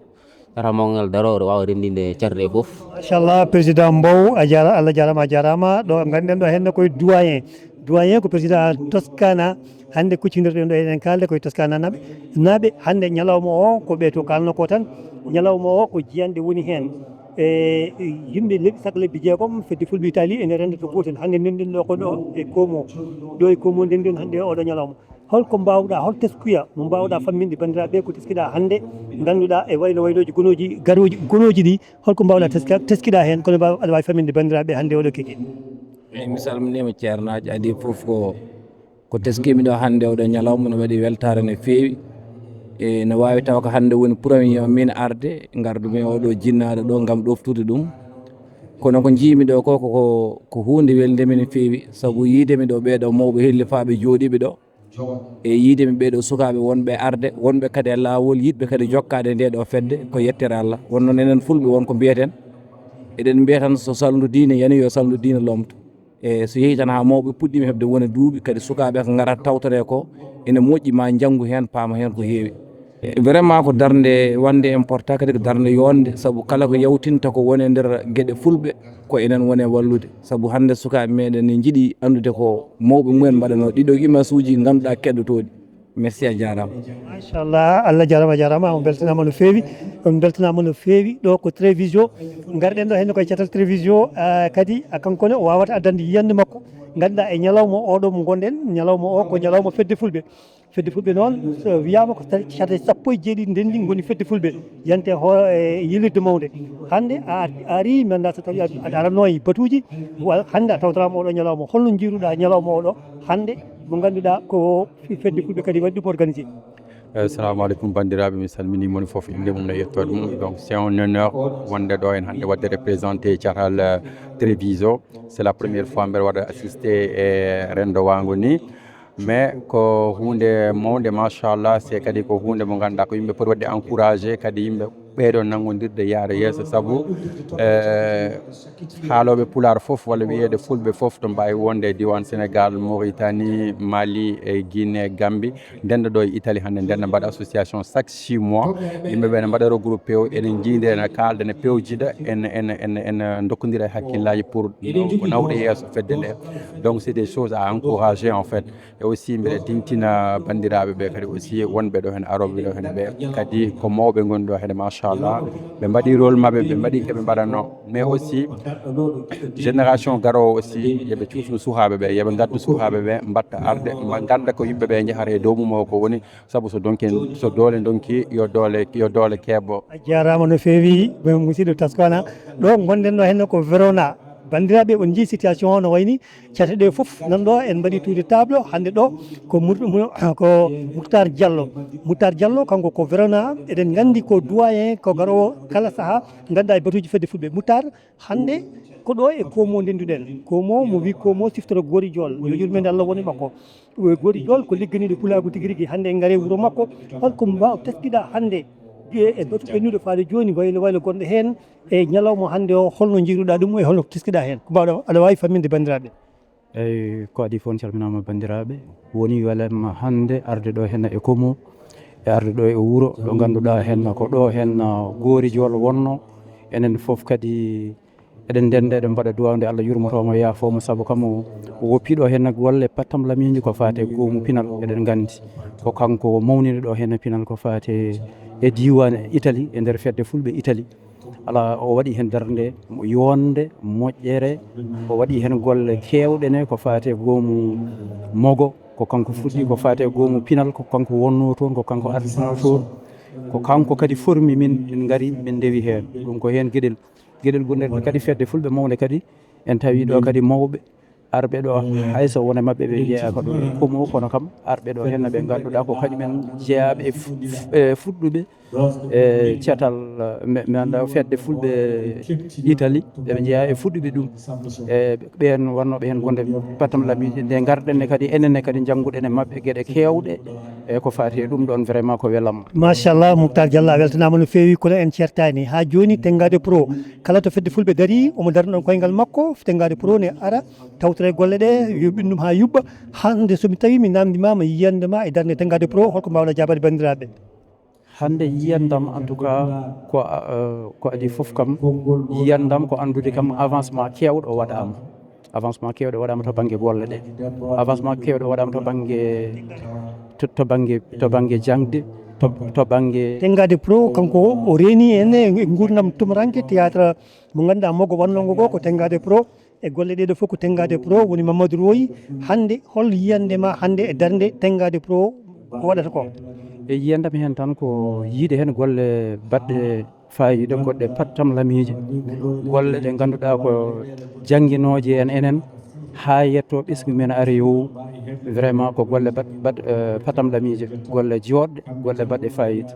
catal mawngal ngal daro, ɗo waawa renndinde cate ɗe fof. Machallah, président Mbow, a jaara-, Allah jaarama, a jaarama. Ɗo nganduɗen ɗo henne koye doyen. Doyen ko président Toscana. Hannde kuccindirɗen ɗo, eɗen kaalda koye Toscana naaɓe. Naaɓe, hannde ñalawma o ko ɓe to kalno ko tan. Ñalawma o ko jiyanɗe woni heen. E yimɓe lebbi, saka lebbi jeegom, fedde Fulɓe Italie ene renda to gootel. Hannde ndenɗen ɗo ko ɗo e Como. Ɗo e Como ndenɗen hannde oɗo ñalawma. Holko mbawɗa, hol teskuya mo mbawɗa famminde banndiraaɓe ɓe, ko teskiɗa hannde, ngannduɗa e waylo waylooji gonooji, garooji, gonooji ɗi, holko mbawɗa teska-, teskiɗa heen, kono mbaw-, aɗa waawi famminde banndiraaɓe ɓe hannde oɗo kikiiɗe? Eyi, mi salminiima ceernaajo, adii fof ko, ko teskimi ɗo hannde oɗo ñalawma, no waɗi weltaare no feewi. E no waawi taw ko hannde woni premier min arde, ngardumi e oɗo jinnaaɗo ɗo ngam ɗoftude ɗum. Kono ko njiimi ɗo ko, ko, ko, ko huunde welnde mi no feewi, sabu yiide mi ɗo ɓeeɗo mawɓe hellifaaɓe jooɗiiɓe ɗo. E yiide mi ɓeeɗo sukaaɓe wonɓe arde, wonɓe kadi e laawol, yiɗɓe kadi jokkaade nde ɗo fedde, ko yettere Allah. Won noon enen Fulɓe won ko mbiyeten, eɗen mbiya tan so salndu diine yani, yo salndu diine lomto. E so yehi tan haa mawɓe puɗɗiima heɓde wone duuɓi, kadi sukaaɓe ko ngarata tawtoree ko, ene moƴƴi ma njanngu heen, paama heen ko heewi. E vraiment ko darnde wande important, kadi ko darnde yonde, sabu kala ko yawtinta ko woni e nder geɗe Fulɓe, ko enen woni e wallude. Sabu hannde sukaaɓe meɗen ne njiɗi anndude ko mawɓe mumen mbaɗanoo. Ɗiɗo ko image uji ngannduɗaa keɗotooɗi. Merci, a jaaraama. Machallah, Allah jaaraama, a jaaraama, on mbeltanaama no feewi. On mbeltanaama no feewi. Ɗo ko Treviso. Ngarɗen ɗo henne koye catal Treviso, ah, kadi, ah, kanko ne o waawata addande yiyannde makko. Ngannduɗaa e ñalawma oɗo mo ngonɗen, ñalawma o ko ñalawma fedde Fulɓe. Fedde Fulɓe noon, so wiyaama ko cate sappo e jeeɗiɗi ndenndi ngoni fedde Fulɓe, yante ho e yilirde mawnde. Hannde a ar-, a arii, mi anndaa so tawii aɗa aranoo e batuuji, wa-, hannde a tawtoraama oɗo ñalawma. Holno njiiruɗaa ñalawma oɗo hannde mo ngannduɗaa ko fedde Fulɓe kadi waɗi ɗum organisé? Eyi, salamu aleykum banndiraaɓe, mi salminii moni fof innde mum e yettoode mum. Donc c'est un honneur wonde ɗo en hannde waɗde représenté catal, euh, Treviso. C'est la première fois mbeɗa waɗa assisté e renndowaango ni. Mais ko huunde mawnde machallah, c'est kadi ko huunde mo ngannduɗaa ko yimɓe poti waɗde encouragé, kadi yimɓe ɓeydo nanngondirde yaade yeeso, sabu, eh, haalooɓe pulaar fof walla wiyeede Fulɓe fof to mbaawi wonde e diiwaan Sénégal, Mauritanie, Mali, e Guinée, Gambie, ndennda ɗo e Italie hannde, ndennda mbaɗa association chaque six mois. Yimɓe ɓe ne mbaɗa regroupé o, ene njiida, ene kaalda, ene pewjida, ene, ene, ene, ene ndokkondira e hakkillaaji pour nawde yeeso fedde nde. Donc c'est des choses à encourager en fait. E aussi mbiɗa teŋtina banndiraaɓe ɓe kadi aussi wonɓe ɗo heen, arooɓe ɗo heen ɓe kadi ko mawɓe ngoni ɗo heen, machallah. Ɓe mbaɗi rôle maɓɓe, ɓe mbaɗi ko ɓe mbaɗatnoo. Mais aussi génération garoowo aussi, yo ɓe cuusnu sukaaɓe ɓe, yo ɓe ngaddu sukaaɓe ɓe, mbaɗta arde, mba ngannda ko yimɓe ɓe njahata e dow mum o ko woni. Sabu so donki, so doole donki, yo doole, yo doole keebo. A jaaraama no feewi, musidɗo Taskana. Ɗo ngonɗen ɗo heen ko Verona. Banndiraaɓe, on njii situation o no wayni, cate ɗe fof nan ɗo, en mbaɗi tour de table. Hannde ɗo ko Mur-, Mur-, ko Moutar Diallo. Moutar Diallo, kanko ko Verona. Eɗen nganndi ko doyen, ko garoowo kala sahaa, ngannduɗaa e batuuji fedde fulɓe. Moutar, hannde ko ɗo e Komo ndenduɗen. Komo, mo wi Komo siftoro Gori Jol. Yo yurmeende Allah wone makko. Gori Jol ko ligganiiɗo pulaagu tigi rigi. Hannde en ngari wuro makko. Holko mbaaw teskiɗaa hannde e, e batu ɓennuɗo faade jooni, waylo waylo gonɗo heen? E ñalawma hannde o, holno njiiruɗaa ɗum e holno teskiɗaa heen? Ko mbaawɗaa, aɗa waawi famminde banndiraaɓe? Eyi, ko adii fof, on calminaama banndiraaɓe. Woni welamma hannde arde ɗo henna e Komo, e arde ɗo e wuro, ɗo ngannduɗaa henna ko ɗo henna Gori Jol wonno. Enen fof kadi eɗen ndenda, eɗen mbaɗa duwaaw nde Allah yurmotoo mo, yaafoo mo, sabu kam o, o woppii ɗo henna golle pattamlamiiji ko faati e goomu pinal. Eɗen nganndi ko kanko mawnini ɗo henna pinal ko faati e diiwaan Italie, e nder fedde fulɓe Italie. Alaa, o waɗi heen darnde yonde, moƴƴere, o waɗi heen golle keewɗe ne ko faati e goomu mogo, ko kanko fuɗɗi ko faati e goomu pinal, ko kanko wonnoo toon, ko kanko ardinoo toon, ko kanko kadi formi min, min ngari, min ndewi heen. Ɗum ko heen geɗel, geɗel gonɗen kadi fedde fulɓe mawnde kadi, en tawi ɗo kadi mawɓe arɓe ɗo, hay so won e maɓɓe ɓe jeyaa ko ɗo Komo, kono kam arɓe ɗo henna ɓe ngannduɗaa ko kañumen jeyaaɓe e fu-, e fuɗɗuɓe e catal, mi, mi annda fedde fulɓe Italie, ɓe jeyaa e fuɗɗuɓe ɗum. E ɓeen wonnooɓe heen gonde pattamlamiiji, nde ngarɗen ne kadi, enen ne kadi njannguɗen e maɓɓe geɗe keewɗe, e ko faati e ɗum ɗoon, vraiment ko welamma. Machallah, Moutar Diallo, a weltanaama no feewi, kono en ceertaani. Haa jooni, Tengaade Pro, kala to fedde fulɓe darii, omo darna ɗoon koyngal makko, Tengaade Pro ne ara, tawtora e golle ɗe, yuɓɓin ɗum haa yuɓɓa. Hannde, so mi tawii mi naamndimaama yiyannde ma e darnde Tengaade Pro, holko mbaawɗaa jaabaade banndiraaɓe? Hannde yiyandam, en tout cas, ko, euh, ko adii fof kam, yiyandam ko anndude kam avancement keewɗo waɗaama. Avancement keewɗo waɗaama to bannge golle ɗe. Avancement keewɗo waɗaama to bannge, to, to bannge, to bannge jaŋde, to, to bannge Tengaade Pro, kanko o reeni en e nguurndam tumuranke théâtre mo ngannduɗaa mogo wannongo ko, ko Tengaade Pro. E golle ɗee ɗoo fof ko Tengaade Pro woni Mamadou Roy. Hannde hol yiyannde ma hannde e darnde Tengaade Pro ko waɗata ko? E yiyandam heen tan ko yiyde heen golle baɗɗe faayiida, goɗɗe pattamlamiije, golle ɗe ngannduɗaa ko jannginooje en enen haa yetto ɓesngu men ari o. Vraiment ko golle baɗ-, baɗ-, eh, pattamlamiije, golle jooɗɗe, golle baɗɗe faayiida.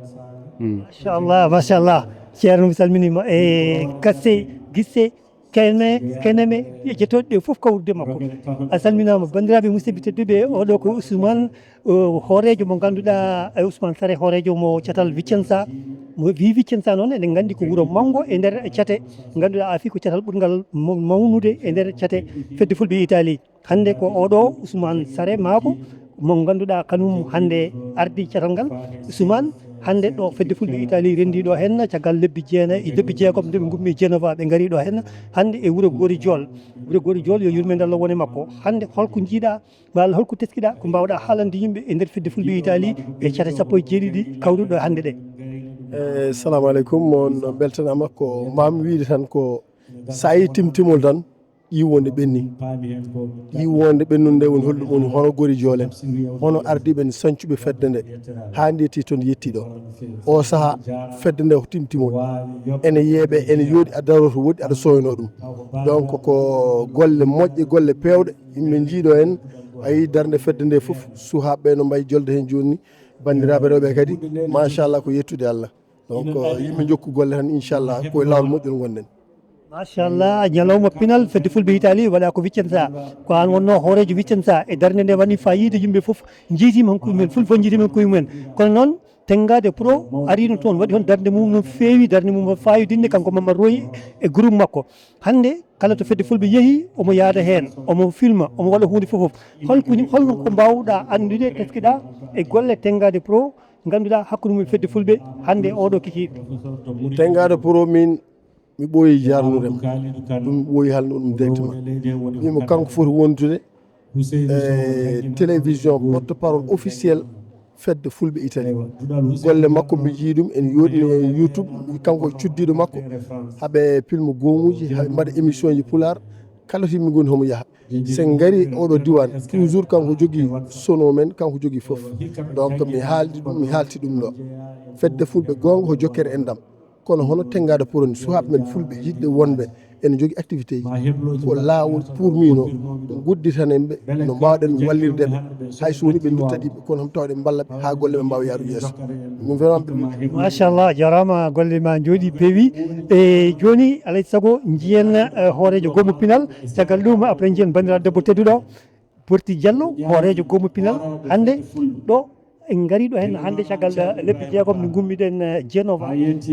Hmm. Machallah, machallah. Ceerno, mi salminiima. E kasse, gisse, kene, keneme, e jettooɗe ɗe fof kawrude makko. A salminaama, banndiraaɓe musidɓe tedduɓe, oɗo ko Ousmane, o hooreejo mo ngannduɗaa, e Ousmane Sare, hooreejo mo catal Vicenza. Mo wi Vicenza noon, eɗen nganndi ko wuro manngo e nder cate, ngannduɗaa, a fii ko catal ɓurngal mo-, mawnude e nder cate fedde fulɓe Italie. Hannde ko oɗo Ousmane Sare maako, mo ngannduɗaa kanum hannde ardi catal ngal. Ousmane, hannde ɗo fedde fulɓe Italie renndii ɗo heen caggal lebbi jeenayi, lebbi jeegom nde ɓe ngummi Genova, ɓe ngarii ɗo heen hannde e wuro Gori Jol. Wuro Gori Jol, yo yurmeende Allah wone makko. Hannde holko njiiɗaa, walla holko teskiɗaa, ko mbaawɗaa haalande yimɓe e nder fedde fulɓe Italie e cate sappo e jeeɗiɗi kawruɗo hannde ɗe? Eh, salamu aleykum, on mbeltanaama. Ko mbaaw-mi wiyde tan ko, so a yii timtimol tan, ƴiiwonde ɓenni. Ƴiiwonde ɓennunde nde woni holɗum? Woni hono Gori Jol en, hono ardiiɓe en, sañcuɓe fedde nde, haa nde yettii toon, nde yettii ɗo. O sahaa, fedde nde ko timtimol. Ene yeeɓe, ene yooɗi, a daroo to woɗɗi, aɗa sooynoo ɗum. Donc, ko golle moƴƴe, golle peewɗe, yimɓe njii ɗo en, a yii darnde fedde nde fof, suhaaɓe ɓe no mbayi jolde heen jooni ni, banndiraaɓe rewɓe kadi, machallah, ko yettude Allah. Donc, yimɓe njokku golle tan, inchallah, ko e laawol moƴƴol ngonɗen. Machallah, ñalawma pinal, fedde fulɓe Italie waɗaa ko Vicenza. Ko aan wonnoo hooreejo Vicenza. E darnde nde waɗi faayiida, yimɓe fof njiitiima heen koye mumen, fulɓe fof njiitiima heen koye mumen. Kono noon, Tengaade Pro ariino toon, waɗi toon darnde mum no feewi, darnde mum no faayiɗinde, kanko Mamadou Roy e groupe makko. Hannde, kala to fedde fulɓe yehi, omo yaada heen, omo filma, omo waɗa huunde fof fof. Holko ni, holno ko mbaawɗaa anndude, teskiɗaa e golle Tengaade Pro, ngannduɗaa hakkunde mum e fedde fulɓe hannde oɗo kikiiɗe? Tengaade Pro, min, mi ɓooyi jarnude mo. Ɗum mi ɓooyi haalnude ɗum directement. Wiimo kanko foti wondude e télévision porte-parole officiel fedde fulɓe Italie. Golle makko mi yii ɗum ene yooɗi e YouTube, kanko e cuddiiɗo makko. Haɓe filma goomuuji, haɓe mbaɗa émission ji pulaar. Kala to yimɓe ngoni homo yaha. So en ngarii oɗo diiwaan, toujours kanko jogii sono men, kanko jogii fof. Donc, mi haaldi ɗum, mi haalti ɗum ɗo. Fedde fulɓe goonga ko jokkere enɗam. Kono hono Tengaade Pro ni, suhaaɓe men fulɓe yiɗɓe wonɓe Ene jogii activité ji, ko laawol pour mino udditanen ɓe, no mbaawɗen wallirde ɓe, hay so woni ɓe luttadiiɓe, kono hom tawɗen mballa ɓe haa golle ɓe mbaawa yaarude yeeso. Ɗum vraiment ɓe lutti. Machallah, jarama, golle ma njooɗi, peewi. E jooni, alay sago, njiyen, eh, hooreejo goomu pinal, caggal ɗum, après njiyen banndiraaɗo debbo tedduɗo, Porti Diallo, hooreejo goomu pinal, hannde ɗo en ngari ɗo henna hannde caggal, eh, lebbi jeegom nde ngummiɗen, eh, Genova.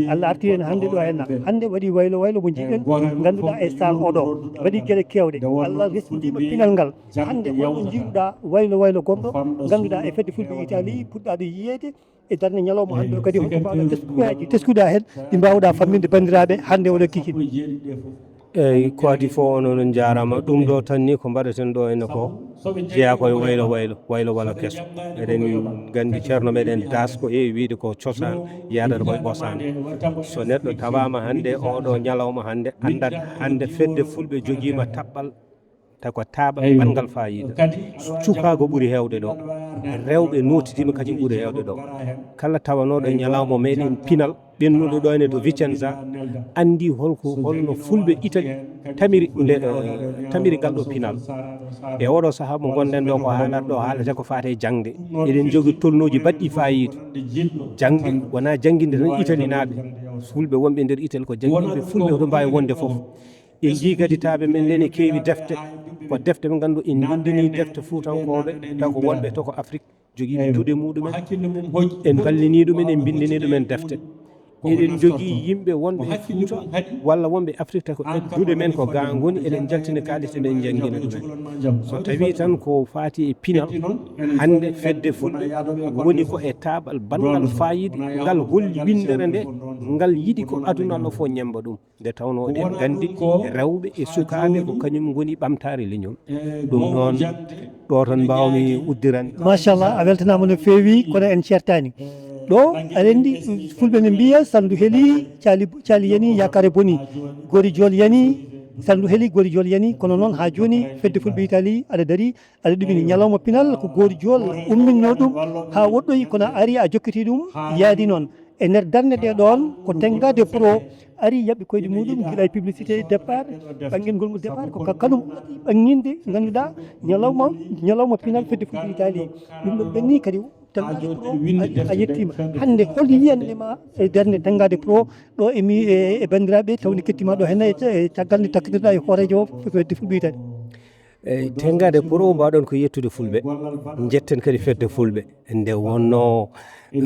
Allah artiri en hannde ɗo henna. Hannde waɗi waylo waylo mo njiɗen, ngannduɗaa e saal oɗo. Waɗi geɗe keewɗe. Allah resndiima pinal ngal. Hannde holno njiɗuɗaa waylo waylo gonɗo, ngannduɗaa e fedde fulɓe Italie puɗɗaaɗo yiyeede e darnde ñalawma hannde o kadi, holko mbaawɗaa teskuyaji, teskuɗaa heen, ɗi mbaawɗaa famminde banndiraaɓe hannde oɗo kikiɗe? Eyyi, ko adii fof, onon on njaaraama. Ɗum ɗo tan ni ko mbaɗeten ɗo ene ko jeyaa ko e waylo waylo, waylo wala keso. Eɗen nganndi ceerno meɗen Das ko heewi wiyde ko cosaan yahdata ko e ɓosaande. So neɗɗo tawaama hannde oɗo ñalawma hannde, anndat hannde fedde fulɓe jogiima taɓɓal, tawi ko taaɓal ɓanngal faayiida. Cukaagu ɓuri heewde ɗo, rewɓe nootidiima kadi ɓuri heewde ɗo. Kala tawanooɗo e ñalawma meɗen pinal, ɓennuɗo ɗo ene to Vicenza, anndi holko, holno fulɓe Italie tamiri nde, eh, tamiri ngal ɗo pinal. E oɗo sahaa mo ngonɗen ɗo, ko haalata ɗo, haalata ko faati e jaŋde. Eɗen njogii tolnooji baɗɗi faayiida. Jaŋde wonaa jannginde tan Italinaaɓe. Fulɓe wonɓe nder Italie ko jannginɓe fulɓe hoto mbaawi wonde fof. En njii kadi taaɓe men nde ene keewi defte. Ko defte ɓe nganndu en mbinndinii defte fuutankooɓe, taw ko wonɓe to ko Afrique. Jogiiɓe duɗe muɗumen, en mballini ɗumen, en mbinndini ɗumen defte. Eɗen njogii yimɓe wonɓe e Fuuta walla wonɓe Afrik, tawi ko ɓen duɗe men ko gaa ngoni, eɗen njaltina kaalis, eɗen njanngina ɗumen. So tawii tan ko faati e pinal, hannde fedde fulɓe woni ko e taaɓal banngal faayiida, ngal holli winndere nde, ngal yiɗi ko aduna o fof ñemmba ɗum. Nde tawnoo eɗen nganndi rewɓe e sukaaɓe ko kañum ngoni ɓamtaare leñol. Ɗum noon, ɗo tan mbaawmi uddirande. Machallah, a weltanaama no feewi, kono en ceertaani. Ɗo, aɗa anndi, fulɓe ne mbiya, salndu heli, caali, caali yani, yaakaare boni. Goori jool yani, salndu heli, goori jool yani. Kono noon, haa jooni, fedde fulɓe Italie, aɗa darii, aɗa ɗumini ñalawma pinal, ko goori jool umminnoo ɗum, haa woɗɗoyi, kono a arii, a jokkitii ɗum, yaadi noon. E nder darnde nde ɗoon, ko Tenga de Pro ari yaɓɓi koyɗe muɗum gila e publicité départ, ɓanngingol ngol départ, ko ka-, kanum ɓannginde, ngannduɗaa, ñalawma, ñalawma pinal fedde fulɓe Italie. Ɗum ɗon ɓenni kadi, Tenga de Pro a, a yettiima. Hannde hol yiyannde ma e darnde Tenga de Pro ɗo e mi, e, e banndiraaɓe tawni kettima ɗo henne e, e caggal nde takkitirɗa e hooreejo o fedde fulɓe Italie? Eyi, Tenga de Pro, mbaɗon ko yettude fulɓe. Njetten kadi fedde fulɓe. Nde wonnoo, eh,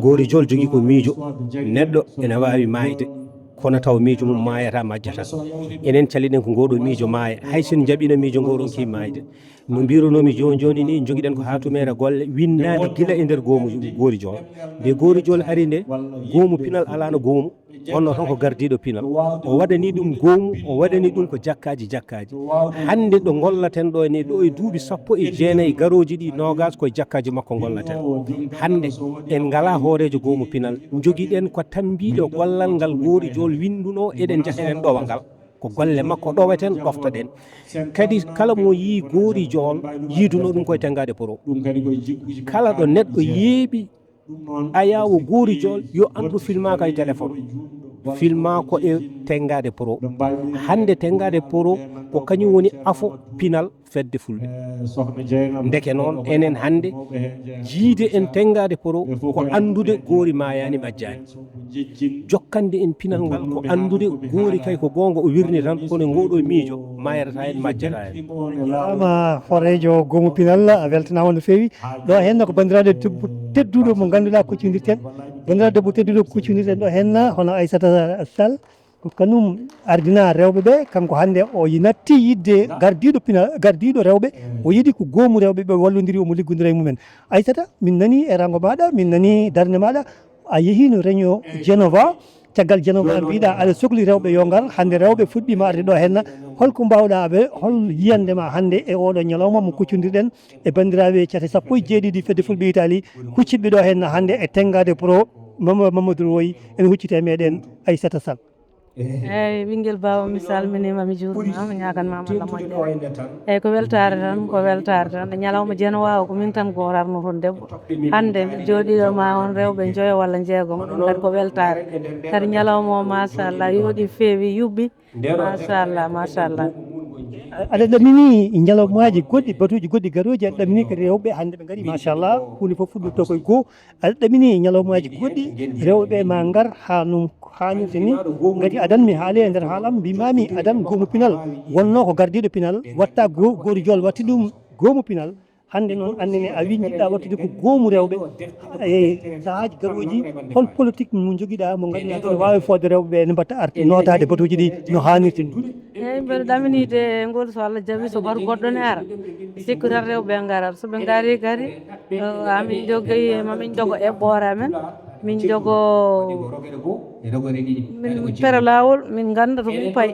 goori jol jogii ko miijo. Neɗɗo ene waawi maayde, kono taw miijo mum maayata, majjata. Enen caliɗen ko ngooɗo miijo maaya. Hay so en njaɓino miijo ngo ronki maayde. No mbirunomi jooni jooni ni, jogiɗen ko haa tumeere golle winndaande gila e nder goomu, goori jol. Nde goori jol ari nde, goomu pinal alaano goomu. Wonno tan ko gardiiɗo pinal. O waɗani ɗum goomu, o waɗani ɗum ko jakkaaji jakkaaji. Hannde ɗo ngollaten ɗo ne, ɗo e duuɓi sappo e jeenayi garooji ɗi, noogaas koye jakkaaji makko ngollaten. Hannde en ngalaa hooreejo goomu pinal. Njogiɗen ko tammbiiɗo gollal ngal goori jol winndunoo, eɗen njaha eɗen ɗowa ngal. Ko golle makko ɗoweten, ɗoftoɗen. Kadi kala mo yii goori jol, yiidunoo ɗum koye Tenga de Pro. Kala ɗo neɗɗo yeeɓi ayaawo goori jol, yo anndu filmaaka e téléphone. Filmaako e Tenga de Pro. Hannde Tenga de Pro ko kañum woni afo pinal fedde fulɓe. Ndeke noon, enen hannde, jiide en Tenga de Pro ko anndude goori maayaani majjaani. Jokkande en pinal ngal ko anndude goori kay ko goonga o wirni tan, kono ngooɗo miijo maayata en, majjata en. Ama horeejo goomu pinal, a weltanaama no feewi. Ɗo heen ko banndiraaɗo debbo tedduɗo mo ngannduɗaa kuccondirten. Banndiraaɗo debbo tedduɗo kuccondirten ɗo heen, hono Aissata Sall. Ko kanum ardina rewɓe ɓe, kanko hannde o yi-, natti yiɗde gardiiɗo pina-, gardiiɗo rewɓe, o yiɗi ko goomu rewɓe ɓe wallondiri, omo liggondira e mumen. Aissata, min nani e rango maɗa, min nani darnde maɗa, a yehiino réunion Genova, caggal Genova mbiɗa aɗa sokli rewɓe yo ngar, hannde rewɓe fuɗɗiima arde ɗo henna, holko mbawɗa ɓe, hol yiyande ma hannde e oɗo ñalawma mo kuccondirɗen e banndiraaɓe cate sappo e jeeɗiɗi fedde fulɓe Italie, huccitɓe ɗo henna hannde e Tenga de Pro, Mama-, Mamadou Roy, ene huccita e meɗen Aissata Sall. Eyyi, ɓinngel baaba, mi salminiima, mi juurima, mi ñaaganma Allah moƴƴere. Eyyi, ko weltaare tan, ko weltaare tan. Ñalawma jeenawaawo ko min tan gooto arno toon debbo. Hannde mi jooɗiiɗo ma on rewɓe njoyo walla jeegom, ɗum kadi ko weltaare. Kadi ñalawma o, machallah, yooɗi, feewi, yuɓɓi. Machallah, machallah. Aɗa ɗamini ñalawmaaji goɗɗi, batuuji goɗɗi garooji, aɗa ɗamini kadi rewɓe hannde ɓe ngari, machallah, huunde fof fuɗɗirto koye goo. Aɗa ɗamini ñalawmaaji goɗɗi, rewɓe ma ngar haa no haanirta ni. Ngati adan mi haali e nder haalam, mbimami adan goomu pinal wonno ko gardiiɗo pinal, watta go- goori jool watti ɗum goomu pinal. Hannde noon annene a wi jiɗɗa wattude ko goomu rewɓe e sahaaji garooji, hol politique mo jogiɗa mo ngannduɗa ene waawi fodde rewɓe ɓe ne mbatta arti nootaade batuuji ɗi no haanirta ni? Eyyi, mbeɗa ɗaminide e ngol, so Allah jaɓi, so baɗ goɗɗo ne ara. Sikku tan rewɓe ɓe ngarat. So ɓe ngari kadi, eh, amin jogii, mamin jogo eɓɓoore amen. Min jogo, min pera laawol, min ngannda to min payi.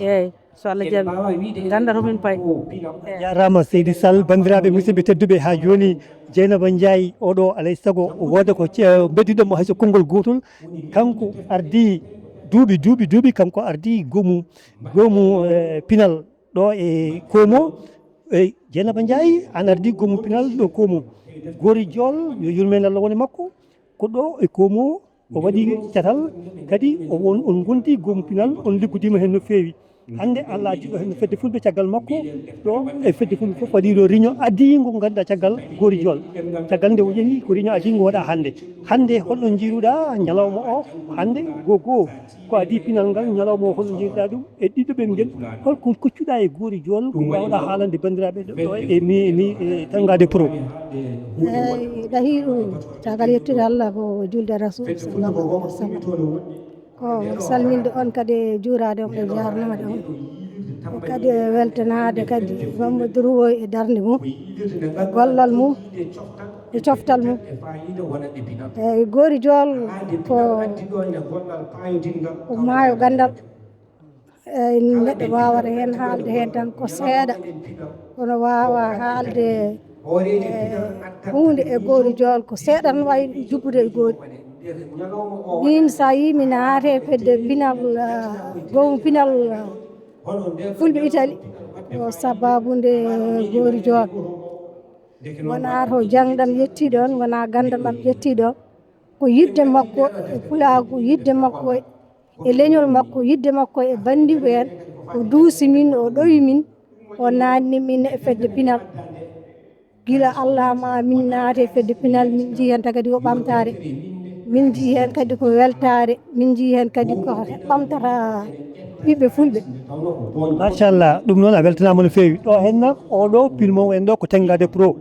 Eyyi, so Allah jaɓi, min ngannda to min payi. Eyyi. Jaaraama seydi Sall. Banndiraaɓe musidɓe tedduɓe, haa jooni Jeynaba Ndiaye oɗo alay sago wooda ko ce- mbedduɗo mo hayso konngol gootol. Kanko ardii duuɓi duuɓi duuɓi, kanko ardii goomu goomu eh, pinal ɗo e Koomo. Eyyi, Jeynaba Ndiaye, an ardii goomu pinal ɗo Koomo. Goori jool, yo yurmeende Allah wone makko, ko ɗo e Koomo o waɗi catal, kadi o won on gondi goomu pinal, on liggodiima heen no feewi. Hannde Allah addi ɗo heen fedde fulɓe caggal makko, ɗo e fedde fulɓe fof waɗi ɗo réunion adiingo ngannduɗaa caggal goori jool. Caggal nde o yehi ko réunion adiingo waɗa hannde. Hannde holno njiiruɗaa ñalawma o hannde goo goo? Ko adii pinal ngal ñalawma o, holno njiiruɗaa ɗum? E ɗiɗo ɓen ngel, holko koccuɗaa e goori jool ko mbawɗaa haalande banndiraaɓe ɗo e mi mi e Tanngaade Pro? Eyyi, ɗahiiɗum, caggal yettude Allah ko julde Rasul sallallahu alaihi wasallam. Ko salminde on kadi e juuraade on e jaarnaade on. Ko kadi e weltanaade kadi Mamadou Ruwoy e darnde mum, e gollal mum, e coftal mum. Eyyi, goori jool ko ko maayo ganndal. Eyyi, neɗɗo waawata heen haalde heen tan ko seeɗa, kono waawa haalde e huunde e goori jool ko seeɗa tan waawi jubbude e goori. Min so a yii mi naate fedde pinal, ah, goomu pinal, ah, fulɓe Itali, ko sababu nde goori jool. Wonaa to jangdam yettii ɗoon, wonaa ganndal am yettii ɗoon, ko yiɗde makko e pulaagu, yiɗde makko e leñol makko, yiɗde makko e banndiiɓe en. O duusi min, o ɗowi min, o naatni min e fedde pinal. Gila Allah ma min naate fedde pinal, min njii heen kadi ko ɓamtaare, min njii heen kadi ko weltaare, min njii heen kadi ko ɓamtata ɓiɓɓe fulɓe. Machallah, ɗum noon a weltanaama no feewi. Ɗo henna oɗo pilmo en ɗo ko Tenngaade Pro.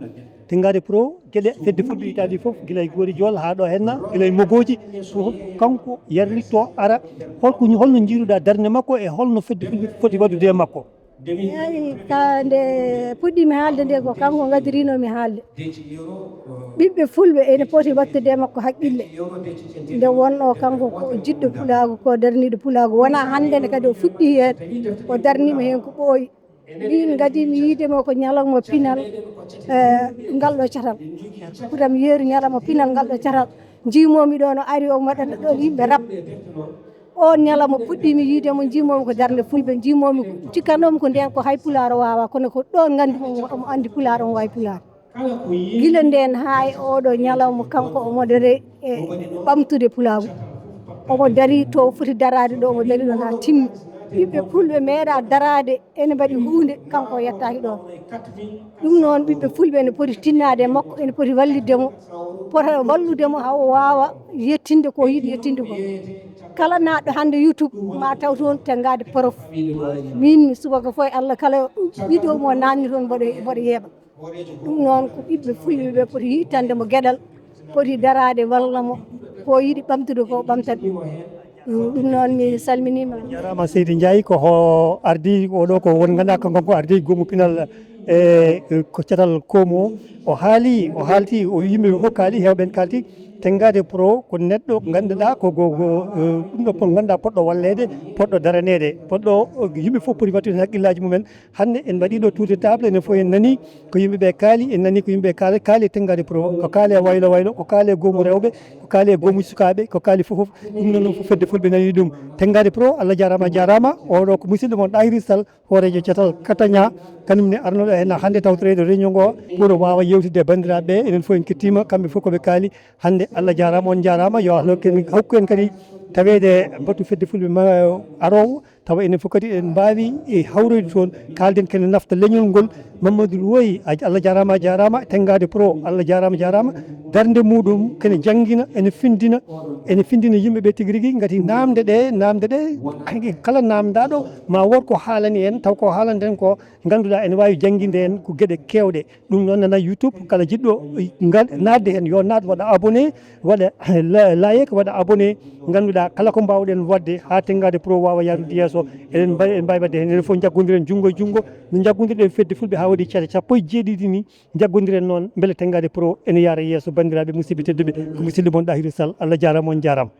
Tenngaade Pro, geɗe fedde fulɓe Italie fof, gila e goori jool haa ɗo henna, gila e mogooji fof, kanko yarlitto ara. Holko holno njiiruɗa darnde makko e holno fedde fulɓe foti waɗude e makko? Eyyi, ka nde puɗɗimi haalde nde ko kanko ngadirinomi haalde. Ɓiɓɓe fulɓe ene poti wattude e makko haqqille. Nde wonno kanko ko jiɗɗo pulaagu, ko darniiɗo pulaagu. Wonaa hannde ne kadi o fuɗɗii heen, o darniima heen ko ɓooyi. Min ngadimi yiide mo ko ñalawma pinal, eh, ngal ɗo catal. Putam yeeru ñalawma pinal ngal ɗo catal. Njiimomi ɗo no ari o waɗana ɗon yimɓe rap. On ñalawma puɗɗimi yiide mo, njiimomi ko darnde fulɓe, njiimomi ko, cikkannomi ko nden ko hay pulaar o waawa, kono ko ɗon nganndi mo, omo anndi pulaar, omo waawi pulaar. Gila nden haa e oɗo ñalawma kanko omo dare e ɓamtude pulaagu. Omo dari to foti daraade ɗo, omo dari ɗon haa timmi. Ɓiɓɓe fulɓe meeɗa daraade ene mbaɗi huunde, kanko o yettaaki ɗon. Ɗum noon ɓiɓɓe fulɓe ene poti tinnaade e makko, ene poti wallitde mo, pota wallude mo haa o waawa yettinde ko o yiɗi yettinde ko. Kala naatɗo hannde YouTube ma taw toon Tenngaade Prof. Min subaka fof e Allah kala vidéo mo naatni toon mboɗo mboɗo yeeɓa. Ɗum noon ko ɓiɓɓe fulɓe ɓe poti yittande mo geɗal, poti daraade walla mo ko yiɗi ɓamtude ko ɓamtat ɗum. Ɗum noon mi salminiima. Jarama Seydi Ndiaye ko ho ardi oɗo ko won ganduɗa kanko ko ardi goomu pinal e ko catal koomu o. O haali o haalti o yimɓe fof kaali hewɓe en kaalti Tengaade Pro ko neɗɗo ngannduɗaa ko go go eh, ɗum ɗo pon ngannduɗaa poɗɗo walleede, poɗɗo daraneede, poɗɗo eh, yimɓe fof poti wattude heen hakkillaaji mumen. Hannde en mbaɗii ɗo tour de table, enen fof en nanii ko yimɓe ɓe kaali, en nanii ko yimɓe kaali, kaali e Tengaade Pro, ko kaali e waylo waylo, ko kaali e goomu rewɓe, ko kaali e goomu sukaaɓe, ko kaali fof fof. Ɗum noon fof fedde fulɓe nanii ɗum. Tengaade Pro, Allah jaaraama, a jaaraama. Oɗo ko musidɗo mon Ɗahiri Sall, hooreejo catal Kataña, kanum ne arnoɗo heen hannde tawtoreede réunion ngo pour waawa yewtidde e banndiraaɓe ɓe. Enen fof en kettiima, kamɓe fof ko ɓe kaali. Hannde Allah jaaraama, on jaaraama, yo Allah hokku en, hokku en kadi taweede batu fedde fulɓe ma aroowo, tawa enen fof kadi en mbaawi e hawroyde toon, kaalden kene nafta leñol ngol. Mamadou Roy, a- Allah jaaraama, a jaaraama. Tengaade Pro, Allah jaaraama, jaaraama. Darnde muɗum kene janngina, ene findina, ene findina yimɓe ɓe tigi rigi, ngati naamde ɗe, naamde ɗe, kala naamndaaɗo ma wood ko haalani en, taw ko haalanten ko ngannduɗaa ene waawi jannginde en ko geɗe keewɗe. Ɗum noon nana YouTube, kala jiɗɗo ngal- naatde heen, yo naat waɗa abonné, waɗa la- like, waɗa abonné. Ngannduɗaa kala ko mbaawɗen waɗde haa Tengaade Pro waawa yahrude yeeso, eɗen mbawi, en mbaawi waɗde heen. Enen fof njaggondiren junngo e junngo, no njaggondirɗen fedde fulɓe haa waɗi ceede sappo e jeeɗiɗi ni, njaggondiren noon mbele Tengaade Pro ene yahra yeeso. Banndiraaɓe, musidɓe tedduɓe, ko musidɗo mon Ɗahiri Sall, Allah jaaraama, on jaaraama.